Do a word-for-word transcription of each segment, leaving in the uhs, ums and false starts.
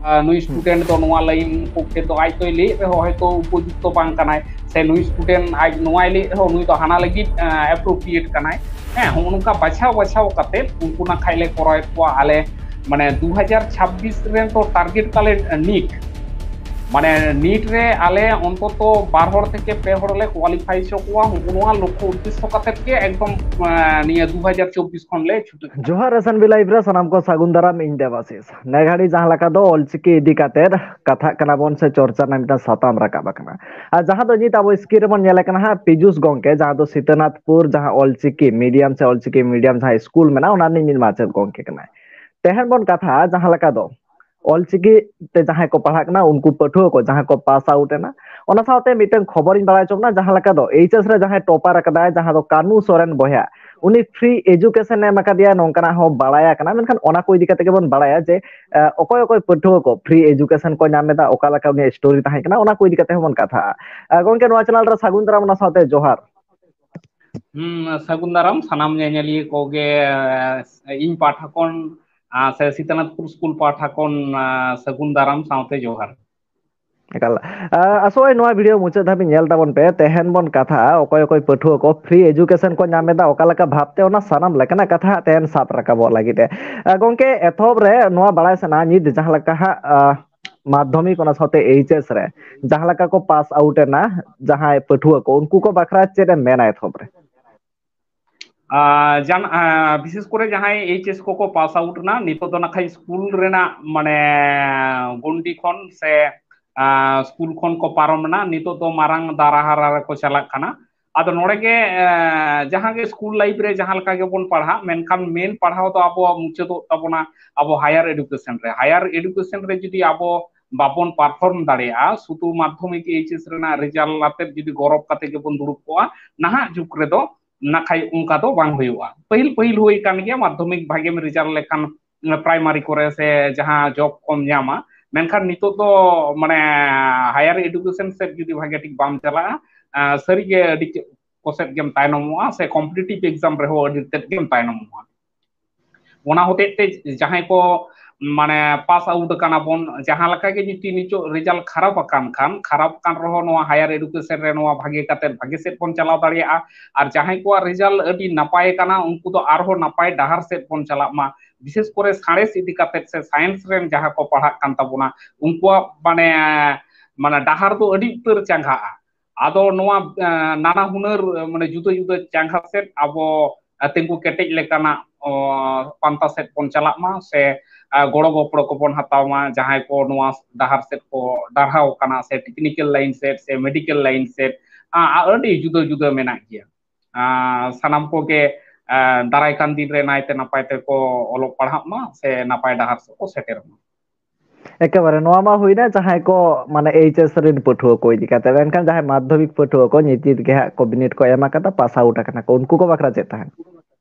ᱟᱨ ᱱᱩᱭ ᱥᱴᱩᱰᱮᱱᱴ ᱫᱚ ᱱᱚᱣᱟ ᱞᱟᱭᱤᱱ ᱯᱚᱠᱠᱷᱮ ᱫᱚ ᱟᱡ ᱫᱚᱭ ᱞᱟᱹᱭᱮᱫ ᱨᱮᱦᱚᱸ ᱦᱚᱭᱛᱳ ᱩᱯᱚᱡᱩᱠᱛᱚ ᱵᱟᱝ ᱠᱟᱱᱟᱭ, ᱥᱮ ᱱᱩᱭ ᱥᱴᱩᱰᱮᱱᱴ ᱟᱡ ᱱᱚᱣᱟᱭ ᱞᱟᱹᱭᱮᱫ ᱨᱮᱦᱚᱸ ᱱᱩᱭ ᱫᱚ ᱦᱟᱱᱟ ᱞᱟᱹᱜᱤᱫ ᱮᱯᱨᱳᱯᱨᱤᱭᱮᱴ ᱠᱟᱱᱟᱭ᱾ ᱦᱮᱸ, ᱦᱚᱸᱜᱼᱚ ᱱᱚᱝᱠᱟ ᱵᱟᱪᱷᱟᱣ ᱵᱟᱪᱷᱟᱣ ᱠᱟᱛᱮ ᱩᱱᱠᱩ ᱱᱟᱠᱷᱟᱡ ᱞᱮ ᱠᱚᱨᱟᱣᱮᱫ ᱠᱚᱣᱟ ᱟᱞᱮ, ᱢᱟᱱᱮ ᱫᱩ ᱦᱟᱡᱟᱨ ᱪᱷᱟᱵᱵᱤᱥ ᱨᱮᱱ ᱛᱚ ᱴᱟᱨᱜᱮᱴ ᱠᱟᱞᱮ ᱱᱤᱴ, ᱢᱟᱱᱮ ᱱᱤᱴ ᱨᱮ ᱟᱞᱮ ᱚᱱᱛᱚᱛᱚ ᱵᱟᱨ ᱦᱚᱲ ᱛᱷᱮᱠᱮ ᱯᱮ ᱦᱚᱲ ᱞᱮ ᱠᱳᱣᱟᱞᱤᱯᱷᱟᱭ ᱦᱚᱪᱚ ᱠᱚᱣᱟ᱾ ᱦᱚᱸᱜᱼᱚ ᱱᱚᱣᱟ ᱞᱚᱠᱠᱷᱚ ᱩᱫᱽᱫᱮᱥᱥᱚ ᱠᱟᱛᱮ ᱜᱮ ᱮᱠᱫᱚᱢ ᱱᱤᱭᱟᱹ ᱫᱩ ᱦᱟᱡᱟᱨ ᱪᱚᱵᱵᱤᱥ ᱠᱷᱚᱱ ᱞᱮ ᱪᱷᱩᱴᱟᱹᱜ ᱠᱟᱱᱟ᱾ ᱡᱚᱦᱟᱨ S N B Live ᱨᱮ ᱥᱟᱱᱟᱢ ᱠᱚ ᱥᱟᱹᱜᱩᱱ ᱫᱟᱨᱟᱢ, ᱤᱧ ᱫᱮᱵᱟᱥᱤᱥ᱾ ᱱᱮ ᱜᱷᱟᱹᱲᱤ ᱡᱟᱦᱟᱸ ᱞᱮᱠᱟ ᱫᱚ ᱚᱞᱪᱤᱠᱤ ᱤᱫᱤ ᱠᱟᱛᱮ ᱠᱟᱛᱷᱟᱜ ᱠᱟᱱᱟ ᱵᱚᱱ ᱥᱮ ᱪᱚᱨᱪᱟ ᱨᱮᱱᱟᱜ ᱢᱤᱫᱴᱟᱝ ᱥᱟᱛᱟᱢ ᱨᱟᱠᱟᱵ ᱟᱠᱟᱱᱟ, ᱟᱨ ᱡᱟᱦᱟᱸ ᱫᱚ ᱱᱤᱛ ᱟᱵᱚ ᱥᱠᱨᱤᱱ ᱨᱮᱵᱚᱱ ᱧᱮᱞᱮ ᱠᱟᱱᱟ ᱦᱟᱸᱜ, ᱯᱤᱡᱩᱥ ᱜᱚᱝᱠᱮ, ᱡᱟᱦᱟᱸ ᱫᱚ ᱥᱤᱛᱟᱹᱱᱟᱛᱷᱯᱩᱨ ᱡᱟᱦᱟᱸ ᱚᱞᱪᱤᱠᱤ ᱢᱤᱰᱤᱭᱟᱢ ᱥᱮ ᱚᱞᱪᱤᱠᱤ ᱢᱤᱰᱤᱭᱟᱢ ᱡᱟᱦᱟᱸ ᱥᱠᱩᱞ ᱢᱮᱱᱟᱜᱼᱟ, ᱚᱱᱟ ᱨᱤᱱᱤᱡ ᱢᱤᱫ ᱢᱟᱪᱮᱫ ᱜᱚᱝᱠᱮ ᱠᱟᱱᱟᱭ᱾ ᱛᱮᱦᱮᱧ ᱵᱚᱱ ᱠᱟᱛᱷᱟᱜᱼᱟ ᱡᱟᱦᱟᱸ ᱞᱮᱠᱟ ᱫᱚ ᱚᱞᱪᱤᱠᱤ ᱛᱮ ᱡᱟᱦᱟᱸᱭ ᱠᱚ ᱯᱟᱲᱦᱟᱜ ᱠᱟᱱᱟ, ᱩᱱᱠᱩ ᱯᱟᱹᱴᱷᱩᱣᱟᱹ ᱠᱚ ᱡᱟᱦᱟᱸ ᱠᱚ ᱯᱟᱥ ᱟᱣᱩᱴ ᱮᱱᱟ, ᱚᱱᱟ ᱥᱟᱶᱛᱮ ᱢᱤᱫᱴᱟᱝ ᱠᱷᱚᱵᱚᱨᱤᱧ ᱵᱟᱲᱟᱭ ᱦᱚᱪᱚ ᱵᱚᱱᱟ, ᱡᱟᱦᱟᱸ ᱞᱮᱠᱟ ᱫᱚ H S ᱨᱮ ᱡᱟᱦᱟᱸᱭ ᱴᱚᱯᱟᱨ ᱟᱠᱟᱫᱟᱭ, ᱡᱟᱦᱟᱸ ᱫᱚ ᱠᱟᱹᱱᱩ ᱥᱚᱨᱮᱱ ᱵᱚᱭᱦᱟ, ᱩᱱᱤ ᱯᱷᱨᱤ ᱮᱡᱩᱠᱮᱥᱚᱱ ᱮ ᱮᱢ ᱟᱠᱟᱫᱮᱭᱟ, ᱱᱚᱝᱠᱟᱱᱟᱜ ᱦᱚᱸ ᱵᱟᱲᱟᱭ ᱟᱠᱟᱱᱟ᱾ ᱢᱮᱱᱠᱷᱟᱱ ᱚᱱᱟ ᱠᱚ ᱤᱫᱤ ᱠᱟᱛᱮ ᱜᱮᱵᱚᱱ ᱵᱟᱲᱟᱭᱟ ᱡᱮ ᱮ, ᱚᱠᱚᱭ ᱚᱠᱚᱭ ᱯᱟᱹᱴᱷᱩᱣᱟᱹ ᱠᱚ ᱯᱷᱨᱤ ᱮᱡᱩᱠᱮᱥᱚᱱ ᱠᱚ ᱧᱟᱢ ᱮᱫᱟ, ᱚᱠᱟ ᱞᱮᱠᱟ ᱩᱱᱤᱭᱟᱜ ᱥᱴᱳᱨᱤ ᱛᱟᱦᱮᱸ ᱠᱟᱱᱟ, ᱚᱱᱟ ᱠᱚ ᱤᱫᱤ ᱠᱟᱛᱮ ᱦᱚᱸᱵᱚᱱ ᱠᱟᱛᱷᱟᱜᱼᱟ᱾ ᱮ, ᱜᱚᱝᱠᱮ, ᱱᱚᱣᱟ ᱪᱮᱱᱮᱞ ᱨᱮ ᱥᱟᱹᱜᱩᱱ ᱫᱟᱨᱟᱢ, ᱚᱱᱟ ᱥᱟᱶᱛᱮ ᱡᱚᱦᱟᱨ᱾ ᱦᱩᱸ, ᱥᱟᱹᱜᱩᱱ ᱫᱟᱨᱟᱢ ᱥᱟᱱᱟᱢ ᱧᱮᱧᱮᱞᱤᱭᱟᱹ ᱠᱚᱜᱮ, ᱮ, ᱤᱧ ᱯᱟᱦᱴᱟ ᱠᱷᱚᱱ, ᱟ, ᱥᱮ ᱥᱤᱛᱟᱱᱟᱛᱷᱯᱩᱨ ᱥᱠᱩᱞ ᱯᱟᱦᱴᱟ ᱠᱷᱚᱱ, ᱟ, ᱥᱟᱹᱜᱩᱱ ᱫᱟᱨᱟᱢ ᱥᱟᱶᱛᱮ ᱡᱚᱦᱟᱨ᱾ ᱮᱠᱟᱞ᱾ ᱟ, ᱟᱥᱚᱜ ᱟᱹᱧ ᱱᱚᱣᱟ ᱵᱷᱤᱰᱤᱭᱳ ᱢᱩᱪᱟᱹᱫ ᱫᱷᱟᱹᱵᱤᱡ ᱧᱮᱞ ᱛᱟᱵᱚᱱ ᱯᱮ᱾ ᱛᱮᱦᱮᱧ ᱵᱚᱱ ᱠᱟᱛᱷᱟᱜᱼᱟ ᱚᱠᱚᱭ ᱚᱠᱚᱭ ᱯᱟᱹᱴᱷᱩᱣᱟᱹ ᱠᱚ ᱯᱷᱨᱤ ᱮᱡᱩᱠᱮᱥᱚᱱ ᱠᱚ ᱧᱟᱢ ᱮᱫᱟ, ᱚᱠᱟ ᱞᱮᱠᱟ ᱵᱷᱟᱵᱽᱛᱮ, ᱚᱱᱟ ᱥᱟᱱᱟᱢ ᱞᱮᱠᱟᱱᱟᱜ ᱠᱟᱛᱷᱟ ᱦᱟᱸᱜ ᱛᱮᱦᱮᱧ ᱥᱟᱵ ᱨᱟᱠᱟᱵᱚᱜ ᱞᱟᱹᱜᱤᱫ ᱛᱮ᱾ ᱟ, ᱜᱚᱝᱠᱮ, ᱮᱛᱚᱦᱚᱵ ᱨᱮ ᱱᱚᱣᱟ ᱵᱟᱲᱟᱭ ᱥᱟᱱᱟ ᱱᱤᱛ ᱡᱟᱦᱟᱸ ᱞᱮᱠᱟ ᱦᱟᱸᱜ, ᱟ, ᱢᱟᱫᱽᱫᱷᱚᱢᱤᱠ ᱚᱱᱟ ᱥᱟᱶᱛᱮ H S ᱨᱮ ᱡᱟᱦᱟᱸ ᱞᱮᱠᱟ ᱠᱚ ᱯᱟᱥ ᱟᱣᱩᱴ ᱮᱱᱟ ᱡᱟᱦᱟᱸᱭ ᱯᱟᱹᱴᱷᱩᱣᱟᱹ ᱠᱚ, ᱩᱱᱠᱩ ᱠᱚ ᱵᱟᱠᱷᱨᱟ ᱪᱮᱫ ᱮᱢ ᱢᱮᱱᱟ ᱮᱛᱚᱦᱚᱵ ᱨᱮ? ᱟ, ᱡᱟᱱ-, ᱟ, ᱵᱤᱥᱮᱥ ᱠᱚᱨᱮ ᱡᱟᱦᱟᱸᱭ H S ᱠᱚᱠᱚ ᱯᱟᱥ ᱟᱣᱩᱴ ᱮᱱᱟ, ᱱᱤᱛᱚᱜ ᱫᱚ ᱱᱟᱠᱷᱟᱡ ᱥᱠᱩᱞ ᱨᱮᱱᱟᱜ ᱢᱟᱱᱮ ᱜᱚᱱᱰᱤ ᱠᱷᱚᱱ ᱥᱮ, ᱟ, ᱥᱠᱩᱞ ᱠᱷᱚᱱ ᱠᱚ ᱯᱟᱨᱚᱢ ᱮᱱᱟ, ᱱᱤᱛᱚᱜ ᱫᱚ ᱢᱟᱨᱟᱝ ᱫᱟᱨᱟ ᱦᱟᱨᱟ ᱨᱮᱠᱚ ᱪᱟᱞᱟᱜ ᱠᱟᱱᱟ᱾ ᱟᱫᱚ ᱱᱚᱰᱮ ᱜᱮ, ᱮ, ᱡᱟᱦᱟᱸ ᱜᱮ ᱥᱠᱩᱞ ᱞᱟᱭᱤᱯᱷ ᱨᱮ ᱡᱟᱦᱟᱸ ᱞᱮᱠᱟ ᱜᱮᱵᱚᱱ ᱯᱟᱲᱦᱟᱜ, ᱢᱮᱱᱠᱷᱟᱱ ᱢᱮᱱ ᱯᱟᱲᱦᱟᱣ ᱫᱚ ᱟᱵᱚᱣᱟᱜ ᱢᱩᱪᱟᱹᱫᱚᱜ ᱛᱟᱵᱚᱱᱟ ᱟᱵᱚ ᱦᱟᱭᱟᱨ ᱮᱰᱩᱠᱮᱥᱚᱱ ᱨᱮ᱾ ᱦᱟᱭᱟᱨ ᱮᱰᱩᱠᱮᱥᱚᱱ ᱨᱮ ᱡᱩᱫᱤ ᱟᱵᱚ ᱵᱟᱵᱚᱱ ᱯᱟᱨᱯᱷᱚᱨᱢ ᱫᱟᱲᱮᱭᱟᱜᱼᱟ, ᱥᱩᱫᱷᱩ ᱢᱟᱫᱽᱫᱷᱚᱢᱤᱠ H S ᱨᱮᱱᱟᱜ ᱨᱮᱡᱟᱞᱴ ᱟᱛᱮᱫ ᱡᱩᱫᱤ ᱜᱚᱨᱚᱵᱽ ᱠᱟᱛᱮ ᱜᱮᱵᱚᱱ ᱫᱩᱲᱩᱵ ᱠᱚᱜᱼᱟ, ᱱᱟᱦᱟᱜ ᱡᱩᱜᱽ ᱨᱮᱫᱚ ᱱᱟᱠᱷᱟᱡ ᱚᱱᱠᱟ ᱫᱚ ᱵᱟᱝ ᱦᱩᱭᱩᱜᱼᱟ᱾ ᱯᱟᱹᱦᱤᱞ ᱯᱟᱹᱦᱤᱞ ᱦᱩᱭ ᱠᱟᱱ ᱜᱮᱭᱟ, ᱢᱟᱫᱽᱫᱷᱚᱢᱤᱠ ᱵᱷᱟᱜᱮᱢ ᱨᱮᱡᱟᱞᱴ ᱞᱮᱠᱷᱟᱱ ᱯᱨᱟᱭᱢᱟᱨᱤ ᱠᱚᱨᱮ ᱥᱮ ᱡᱟᱦᱟᱸ ᱡᱚᱵ ᱠᱚᱢ ᱧᱟᱢᱟ, ᱢᱮᱱᱠᱷᱟᱱ ᱱᱤᱛᱚᱜ ᱫᱚ ᱢᱟᱱᱮ ᱦᱟᱭᱟᱨ ᱮᱰᱩᱠᱮᱥᱚᱱ ᱥᱮᱫ ᱡᱩᱫᱤ ᱵᱷᱟᱜᱮ ᱴᱷᱤᱠ ᱵᱟᱢ ᱪᱟᱞᱟᱜᱼᱟ, ᱟ, ᱥᱟᱹᱨᱤᱜᱮ ᱟᱹᱰᱤ ᱪᱮᱫ ᱠᱚᱥᱮᱫ ᱜᱮᱢ ᱛᱟᱭᱱᱚᱢᱚᱜᱼᱟ, ᱥᱮ ᱠᱚᱢᱯᱤᱴᱤᱴᱤᱵᱷ ᱮᱠᱡᱟᱢ ᱨᱮᱦᱚᱸ ᱟᱹᱰᱤ ᱛᱮᱫ ᱜᱮᱢ ᱛᱟᱭᱱᱚᱢᱚᱜᱼᱟ᱾ ᱚᱱᱟ ᱦᱚᱛᱮᱡ ᱛᱮ ᱡᱟᱦᱟᱸᱭ ᱠᱚ, ᱢᱟᱱᱮ ᱯᱟᱥ ᱟᱣᱩᱴ ᱟᱠᱟᱱᱟ ᱵᱚᱱ, ᱡᱟᱦᱟᱸ ᱞᱮᱠᱟ ᱜᱮ ᱡᱩᱫᱤ ᱱᱤᱛᱚᱜ ᱨᱮᱡᱟᱞᱴ ᱠᱷᱟᱨᱟᱯ ᱟᱠᱟᱱ ᱠᱷᱟᱱ, ᱠᱷᱟᱨᱟᱯ ᱟᱠᱟᱱ ᱨᱮᱦᱚᱸ ᱱᱚᱣᱟ ᱦᱟᱭᱟᱨ ᱮᱰᱩᱠᱮᱥᱚᱱ ᱨᱮ ᱱᱚᱣᱟ ᱵᱷᱟᱜᱮ ᱠᱟᱛᱮ ᱵᱷᱟᱜᱮ ᱥᱮᱫ ᱵᱚᱱ ᱪᱟᱞᱟᱣ ᱫᱟᱲᱮᱭᱟᱜᱼᱟ᱾ ᱟᱨ ᱡᱟᱦᱟᱸᱭ ᱠᱚᱣᱟᱜ ᱨᱮᱡᱟᱞᱴ ᱟᱹᱰᱤ ᱱᱟᱯᱟᱭ ᱠᱟᱱᱟ, ᱩᱱᱠᱩ ᱫᱚ ᱟᱨᱦᱚᱸ ᱱᱟᱯᱟᱭ ᱰᱟᱦᱟᱨ ᱥᱮᱫ ᱵᱚᱱ ᱪᱟᱞᱟᱜ ᱢᱟ᱾ ᱵᱤᱥᱮᱥ ᱠᱚᱨᱮ ᱥᱟᱬᱮᱥ ᱤᱫᱤ ᱠᱟᱛᱮ ᱥᱮ ᱥᱟᱭᱮᱱᱥ ᱨᱮᱱ ᱡᱟᱦᱟᱸ ᱠᱚ ᱯᱟᱲᱦᱟᱜ ᱠᱟᱱ ᱛᱟᱵᱚᱱᱟ, ᱩᱱᱠᱩᱣᱟᱜ ᱢᱟᱱᱮ, ᱢᱟᱱᱮ ᱰᱟᱦᱟᱨ ᱫᱚ ᱟᱹᱰᱤ ᱩᱛᱟᱹᱨ ᱪᱟᱸᱜᱟᱜᱼᱟ᱾ ᱟᱫᱚ ᱱᱚᱣᱟ, ᱮ, ᱱᱟᱱᱟ ᱦᱩᱱᱟᱹᱨ, ᱮ, ᱢᱟᱱᱮ ᱡᱩᱫᱟᱹ ᱡᱩᱫᱟᱹ ᱪᱟᱸᱜᱟ ᱥᱮᱫ ᱟᱵᱚ, ᱮ, ᱛᱤᱸᱜᱩ ᱠᱮᱴᱮᱡ ᱞᱮᱠᱟᱱᱟᱜ, ᱚ, ᱯᱟᱱᱛᱷᱟ ᱥᱮᱫ ᱵᱚᱱ ᱪᱟᱞᱟᱜ ᱢᱟ, ᱥᱮ, ᱮ, ᱜᱚᱲᱚ ᱜᱚᱯᱚᱲᱚ ᱠᱚᱵᱚᱱ ᱦᱟᱛᱟᱣ ᱢᱟ ᱡᱟᱦᱟᱸᱭ ᱠᱚ ᱱᱚᱣᱟ ᱰᱟᱦᱟᱨ ᱥᱮᱫ ᱠᱚ ᱰᱟᱨᱦᱟᱣ ᱠᱟᱱᱟ, ᱥᱮ ᱴᱮᱠᱱᱤᱠᱮᱞ ᱞᱟᱭᱤᱱ ᱥᱮᱫ ᱥᱮ ᱢᱮᱰᱤᱠᱮᱞ ᱞᱟᱭᱤᱱ ᱥᱮᱫ, ᱟ, ᱟ, ᱟᱹᱰᱤ ᱡᱩᱫᱟᱹ ᱡᱩᱫᱟᱹ ᱢᱮᱱᱟᱜ ᱜᱮᱭᱟ᱾ ᱟ, ᱥᱟᱱᱟᱢ ᱠᱚᱜᱮ, ᱟ, ᱫᱟᱨᱟᱭ ᱠᱟᱱ ᱫᱤᱱ ᱨᱮ ᱱᱟᱭᱛᱮ ᱱᱟᱯᱟᱭ ᱛᱮᱠᱚ ᱚᱞᱚᱜ ᱯᱟᱲᱦᱟᱜ ᱢᱟ, ᱥᱮ ᱱᱟᱯᱟᱭ ᱰᱟᱦᱟᱨ ᱥᱮᱫ ᱠᱚ ᱥᱮᱴᱮᱨ ᱢᱟ᱾ ᱮᱠᱮᱵᱟᱨᱮ ᱱᱚᱣᱟ ᱢᱟ ᱦᱩᱭᱱᱟ ᱡᱟᱦᱟᱸᱭ ᱠᱚ ᱢᱟᱱᱮ ᱮᱭᱤᱪ ᱮᱥ ᱨᱮᱱ ᱯᱟᱹᱴᱷᱩᱣᱟᱹ ᱠᱚ ᱤᱫᱤ ᱠᱟᱛᱮ, ᱢᱮᱱᱠᱷᱟᱱ ᱡᱟᱦᱟᱸᱭ ᱢᱟᱫᱽᱫᱷᱚᱢᱤᱠ ᱯᱟᱹᱴᱷᱩᱣᱟᱹ ᱠᱚ ᱱᱤᱛ ᱱᱤᱛ ᱜᱮ ᱦᱟᱸᱜ ᱠᱚ ᱵᱤᱱᱤᱰ ᱠᱚ ᱮᱢ ᱟᱠᱟᱫᱟ, ᱯᱟᱥ ᱟᱣᱩᱴ ᱟᱠᱟᱱᱟ ᱠᱚ, ᱩᱱᱠᱩ ᱠᱚ ᱵᱟᱠᱷᱨᱟ ᱪᱮᱫ ᱛᱟᱦᱮᱱ?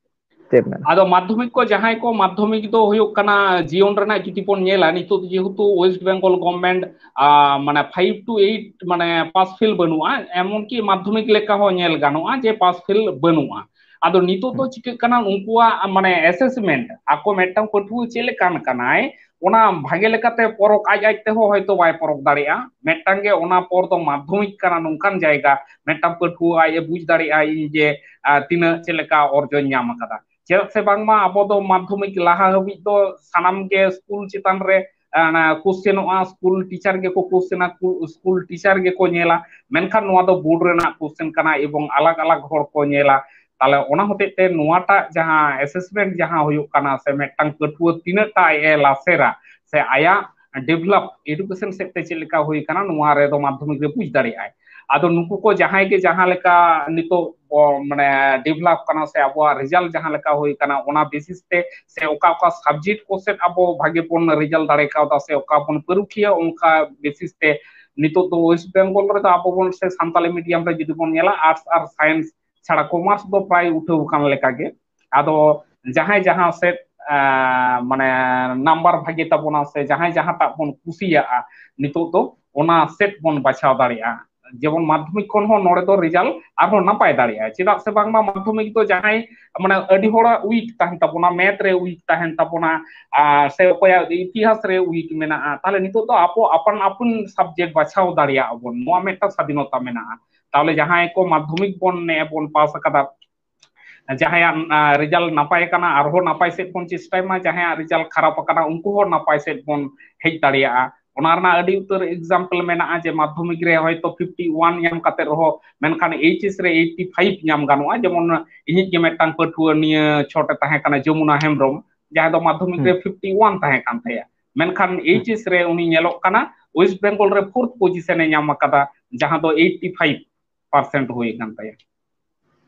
ᱪᱮᱫ ᱢᱮᱱᱟ? ᱟᱫᱚ ᱢᱟᱫᱽᱫᱷᱚᱢᱤᱠ ᱠᱚ ᱡᱟᱦᱟᱸᱭ ᱠᱚ, ᱢᱟᱫᱽᱫᱷᱚᱢᱤᱠ ᱫᱚ ᱦᱩᱭᱩᱜ ᱠᱟᱱᱟ ᱡᱤᱭᱚᱱ ᱨᱮᱱᱟᱜ ᱡᱩᱫᱤ ᱵᱚᱱ ᱧᱮᱞᱟ, ᱱᱤᱛᱚᱜ ᱡᱮᱦᱮᱛᱩ ᱳᱭᱮᱥᱴ ᱵᱮᱝᱜᱚᱞ ᱜᱚᱵᱷᱢᱮᱱᱴ, ᱟ, ᱢᱟᱱᱮ ᱯᱷᱟᱭᱤᱵᱷ ᱴᱩ ᱮᱭᱤᱴ ᱢᱟᱱᱮ ᱯᱟᱥ ᱯᱷᱮᱞ ᱵᱟᱹᱱᱩᱜᱼᱟ, ᱮᱢᱚᱱᱠᱤ ᱢᱟᱫᱽᱫᱷᱚᱢᱤᱠ ᱞᱮᱠᱟ ᱦᱚᱸ ᱧᱮᱞ ᱜᱟᱱᱚᱜᱼᱟ ᱡᱮ ᱯᱟᱥ ᱯᱷᱮᱞ ᱵᱟᱹᱱᱩᱜᱼᱟ᱾ ᱟᱫᱚ ᱱᱤᱛᱚᱜ ᱫᱚ ᱦᱩᱸ᱾ ᱪᱤᱠᱟᱹᱜ ᱠᱟᱱᱟ, ᱩᱱᱠᱩᱣᱟᱜ ᱢᱟᱱᱮ ᱮᱥᱮᱥᱢᱮᱱᱴ, ᱟᱠᱚ ᱢᱤᱫᱴᱟᱝ ᱯᱟᱹᱴᱷᱩᱣᱟᱹ ᱪᱮᱫ ᱞᱮᱠᱟᱱ ᱠᱟᱱᱟᱭ, ᱚᱱᱟ ᱵᱷᱟᱜᱮ ᱞᱮᱠᱟᱛᱮ ᱯᱚᱨᱚᱠ ᱟᱡ ᱟᱡ ᱛᱮᱦᱚᱸ ᱦᱚᱭᱛᱳ ᱵᱟᱭ ᱯᱚᱨᱚᱠ ᱫᱟᱲᱮᱭᱟᱜᱼᱟ᱾ ᱢᱤᱫᱴᱟᱝ ᱜᱮ ᱚᱱᱟ ᱯᱚᱨ ᱫᱚ ᱢᱟᱫᱽᱫᱷᱚᱢᱤᱠ ᱠᱟᱱᱟ, ᱱᱚᱝᱠᱟᱱ ᱡᱟᱭᱜᱟ ᱢᱤᱫᱴᱟᱝ ᱯᱟᱹᱴᱷᱩᱣᱟᱹ ᱟᱡ ᱮ ᱵᱩᱡᱽ ᱫᱟᱲᱮᱭᱟᱜᱼᱟ ᱤᱧ ᱡᱮ, ᱟ, ᱛᱤᱱᱟᱹᱜ ᱪᱮᱫ ᱞᱮᱠᱟ ᱚᱨᱡᱚᱧ ᱧᱟᱢ ᱟᱠᱟᱫᱟ᱾ ᱪᱮᱫᱟᱜ ᱥᱮ ᱵᱟᱝᱢᱟ ᱟᱵᱚ ᱫᱚ ᱢᱟᱫᱽᱫᱷᱚᱢᱤᱠ ᱞᱟᱦᱟ ᱦᱟᱹᱵᱤᱡ ᱫᱚ ᱥᱟᱱᱟᱢ ᱜᱮ ᱥᱠᱩᱞ ᱪᱮᱛᱟᱱ ᱨᱮ, ᱟ, ᱚᱱᱟ ᱠᱳᱥᱪᱮᱱᱚᱜᱼᱟ, ᱥᱠᱩᱞ ᱴᱤᱪᱟᱨ ᱜᱮᱠᱚ ᱠᱳᱥᱪᱮᱱᱟ, ᱠᱩ-, ᱥᱠᱩᱞ ᱴᱤᱪᱟᱨ ᱜᱮᱠᱚ ᱧᱮᱞᱟ, ᱢᱮᱱᱠᱷᱟᱱ ᱱᱚᱣᱟ ᱫᱚ ᱵᱳᱨᱰ ᱨᱮᱱᱟᱜ ᱠᱳᱥᱪᱮᱱ ᱠᱟᱱᱟ ᱮᱵᱚᱝ ᱟᱞᱟᱜᱽ ᱟᱞᱟᱜᱽ ᱦᱚᱲ ᱠᱚ ᱧᱮᱞᱟ᱾ ᱛᱟᱦᱞᱮ ᱚᱱᱟ ᱦᱚᱛᱮᱡ ᱛᱮ ᱱᱚᱣᱟᱴᱟᱜ ᱡᱟᱦᱟᱸ ᱮᱥᱮᱥᱢᱮᱱᱴ ᱡᱟᱦᱟᱸ ᱦᱩᱭᱩᱜ ᱠᱟᱱᱟ, ᱥᱮ ᱢᱤᱫᱴᱟᱝ ᱯᱟᱹᱴᱷᱩᱣᱟᱹ ᱛᱤᱱᱟᱹᱜ ᱴᱟ ᱟᱡ ᱮ ᱞᱟᱥᱮᱨᱟ, ᱥᱮ ᱟᱭᱟᱜ ᱰᱮᱵᱷᱞᱚᱯ ᱮᱰᱩᱠᱮᱥᱚᱱ ᱥᱮᱫ ᱛᱮ ᱪᱮᱫ ᱞᱮᱠᱟ ᱦᱩᱭ ᱠᱟᱱᱟ, ᱱᱚᱣᱟ ᱨᱮᱫᱚ ᱢᱟᱫᱽᱫᱷᱚᱢᱤᱠ ᱨᱮ ᱵᱩᱡᱽ ᱫᱟᱲᱮᱭᱟᱜᱼᱟᱭ᱾ ᱟᱫᱚ ᱱᱩᱠᱩ ᱠᱚ ᱡᱟᱦᱟᱸᱭ ᱜᱮ ᱡᱟᱦᱟᱸ ᱞᱮᱠᱟ ᱱᱤᱛᱚᱜ ᱵᱚ-, ᱢᱟᱱᱮ ᱰᱮᱵᱷᱞᱚᱯ ᱠᱟᱱᱟ, ᱥᱮ ᱟᱵᱚᱣᱟᱜ ᱨᱮᱡᱟᱞᱴ ᱡᱟᱦᱟᱸ ᱞᱮᱠᱟ ᱦᱩᱭ ᱠᱟᱱᱟ, ᱚᱱᱟ ᱵᱮᱥᱤᱥ ᱛᱮ ᱥᱮ ᱚᱠᱟ ᱚᱠᱟ ᱥᱟᱵᱡᱮᱠᱴ ᱠᱚ ᱥᱮᱫ ᱟᱵᱚ ᱵᱷᱟᱜᱮ ᱵᱚᱱ ᱨᱮᱡᱟᱞᱴ ᱫᱟᱲᱮ ᱠᱟᱣᱫᱟ ᱥᱮ ᱚᱠᱟ ᱵᱚᱱ ᱯᱟᱹᱨᱩᱠᱷᱤᱭᱟ, ᱚᱱᱠᱟ ᱵᱮᱥᱤᱥ ᱛᱮ ᱱᱤᱛᱚᱜ ᱫᱚ ᱳᱭᱮᱥᱴ ᱵᱮᱝᱜᱚᱞ ᱨᱮᱫᱚ ᱟᱵᱚ ᱵᱚᱱ ᱥᱮ ᱥᱟᱱᱛᱟᱞᱤ ᱢᱤᱰᱤᱭᱟᱢ ᱨᱮ ᱡᱩᱫᱤ ᱵᱚᱱ ᱧᱮᱞᱟ, ᱟᱨᱴᱥ ᱟᱨ ᱥᱟᱭᱮᱱᱥ ᱪᱷᱟᱲᱟ ᱠᱚᱢᱟᱨᱥ ᱫᱚ ᱯᱨᱟᱭ ᱩᱴᱷᱟᱹᱣ ᱟᱠᱟᱱ ᱞᱮᱠᱟᱜᱮ᱾ ᱟᱫᱚ ᱡᱟᱦᱟᱸᱭ ᱡᱟᱦᱟᱸ ᱥᱮᱫ, ᱟᱸ, ᱢᱟᱱᱮ ᱱᱟᱢᱵᱟᱨ ᱵᱷᱟᱜᱮ ᱛᱟᱵᱚᱱᱟ ᱥᱮ ᱡᱟᱦᱟᱸᱭ ᱡᱟᱦᱟᱸᱴᱟᱜ ᱵᱚᱱ ᱠᱩᱥᱤᱭᱟᱜᱼᱟ, ᱱᱤᱛᱚᱜ ᱫᱚ ᱚᱱᱟ ᱥᱮᱫ ᱵᱚᱱ ᱵᱟᱪᱷᱟᱣ ᱫᱟᱲᱮᱭᱟᱜᱼᱟ᱾ ᱡᱮᱢᱚᱱ ᱢᱟᱫᱽᱫᱷᱚᱢᱤᱠ ᱠᱷᱚᱱ ᱦᱚᱸ ᱱᱚᱰᱮ ᱫᱚ ᱨᱮᱡᱟᱞᱴ ᱟᱨᱦᱚᱸ ᱱᱟᱯᱟᱭ ᱫᱟᱲᱮᱭᱟᱜᱼᱟ᱾ ᱪᱮᱫᱟᱜ ᱥᱮ ᱵᱟᱝᱢᱟ ᱢᱟᱫᱽᱫᱷᱚᱢᱤᱠ ᱫᱚ ᱡᱟᱦᱟᱸᱭ, ᱢᱟᱱᱮ, ᱟᱹᱰᱤ ᱦᱚᱲᱟᱜ ᱩᱭᱤᱠ ᱛᱟᱦᱮᱱ ᱛᱟᱵᱚᱱᱟ, ᱢᱮᱛᱷ ᱨᱮ ᱩᱭᱤᱠ ᱛᱟᱦᱮᱱ ᱛᱟᱵᱚᱱᱟ, ᱟᱨ ᱥᱮ ᱚᱠᱚᱭᱟᱜ ᱤᱛᱤᱦᱟᱥ ᱨᱮ ᱩᱭᱤᱠ ᱢᱮᱱᱟᱜᱼᱟ, ᱛᱟᱦᱚᱞᱮ ᱱᱤᱛᱚᱜ ᱫᱚ ᱟᱵᱚ ᱟᱯᱟᱱ ᱟᱯᱤᱱ ᱥᱟᱵᱡᱮᱠᱴ ᱵᱟᱪᱷᱟᱣ ᱫᱟᱲᱮᱭᱟᱜᱼᱟ ᱵᱚᱱ, ᱱᱚᱣᱟ ᱢᱤᱫᱴᱟᱝ ᱥᱟᱫᱷᱤᱱᱚᱛᱟ ᱢᱮᱱᱟᱜᱼᱟ᱾ ᱛᱟᱦᱚᱞᱮ ᱡᱟᱦᱟᱸᱭ ᱠᱚ ᱢᱟᱫᱽᱫᱷᱚᱢᱤᱠ ᱵᱚᱱ ᱱᱮ ᱵᱚᱱ ᱯᱟᱥ ᱟᱠᱟᱫᱟ, ᱡᱟᱦᱟᱸᱭᱟᱜ ᱨᱮᱡᱟᱞᱴ ᱱᱟᱯᱟᱭ ᱟᱠᱟᱱᱟ, ᱟᱨᱦᱚᱸ ᱱᱟᱯᱟᱭ ᱥᱮᱫ ᱵᱚᱱ ᱪᱮᱥᱴᱟᱭ ᱢᱟ, ᱡᱟᱦᱟᱸᱭᱟᱜ ᱨᱮᱡᱟᱞᱴ ᱠᱷᱟᱨᱟᱯ ᱟᱠᱟᱱᱟ, ᱩᱱᱠᱩ ᱦᱚᱸ ᱱᱟᱯᱟᱭ ᱥᱮᱫ ᱵᱚᱱ ᱦᱮᱡ ᱫᱟᱲᱮᱭᱟᱜᱼᱟ᱾ ᱚᱱᱟ ᱨᱮᱱᱟᱜ ᱟᱹᱰᱤ ᱩᱛᱟᱹᱨ ᱮᱠᱡᱟᱢᱯᱮᱞ ᱢᱮᱱᱟᱜᱼᱟ, ᱡᱮ ᱢᱟᱫᱽᱫᱷᱚᱢᱤᱠ ᱨᱮ ᱦᱚᱭᱛᱳ ᱯᱷᱤᱯᱴᱤ ᱳᱣᱟᱱ ᱧᱟᱢ ᱠᱟᱛᱮ ᱨᱮᱦᱚᱸ, ᱢᱮᱱᱠᱷᱟᱱ ᱮᱭᱤᱪ ᱮᱥ ᱨᱮ ᱮᱭᱤᱴᱤ ᱯᱷᱟᱭᱤᱵᱷ ᱧᱟᱢ ᱜᱟᱱᱚᱜᱼᱟ᱾ ᱡᱮᱢᱚᱱ ᱤᱧᱤᱡ ᱜᱮ ᱢᱤᱫᱴᱟᱝ ᱯᱟᱹᱴᱷᱩᱣᱟᱹ ᱱᱤᱭᱟᱹ ᱪᱷᱚᱴᱮ ᱛᱟᱦᱮᱸ ᱠᱟᱱᱟ, ᱡᱚᱢᱩᱱᱟ ᱦᱮᱢᱵᱨᱚᱢ, ᱡᱟᱦᱟᱸᱭ ᱫᱚ ᱢᱟᱫᱽᱫᱷᱚᱢᱤᱠ ᱨᱮ ᱯᱷᱤᱯᱴᱤ ᱳᱣᱟᱱ ᱛᱟᱦᱮᱸ ᱠᱟᱱ ᱛᱟᱭᱟ, ᱢᱮᱱᱠᱷᱟᱱ ᱮᱭᱤᱪ ᱮᱥ ᱨᱮ ᱩᱱᱤ ᱧᱮᱞᱚᱜ ᱠᱟᱱᱟ ᱳᱭᱮᱥᱴ ᱵᱮᱝᱜᱚᱞ ᱨᱮ ᱯᱷᱳᱨᱛᱷ ᱯᱚᱡᱤᱥᱚᱱ ᱮ ᱧᱟᱢ ᱟᱠᱟᱫᱟ, ᱡᱟᱦᱟᱸ ᱫᱚ ᱮᱭᱤᱴᱤ ᱯᱷᱟᱭᱤᱵᱷ ᱯᱟᱨᱥᱮᱱᱴ ᱦᱩᱭ ᱟᱠᱟᱱ ᱛᱟᱭᱟ᱾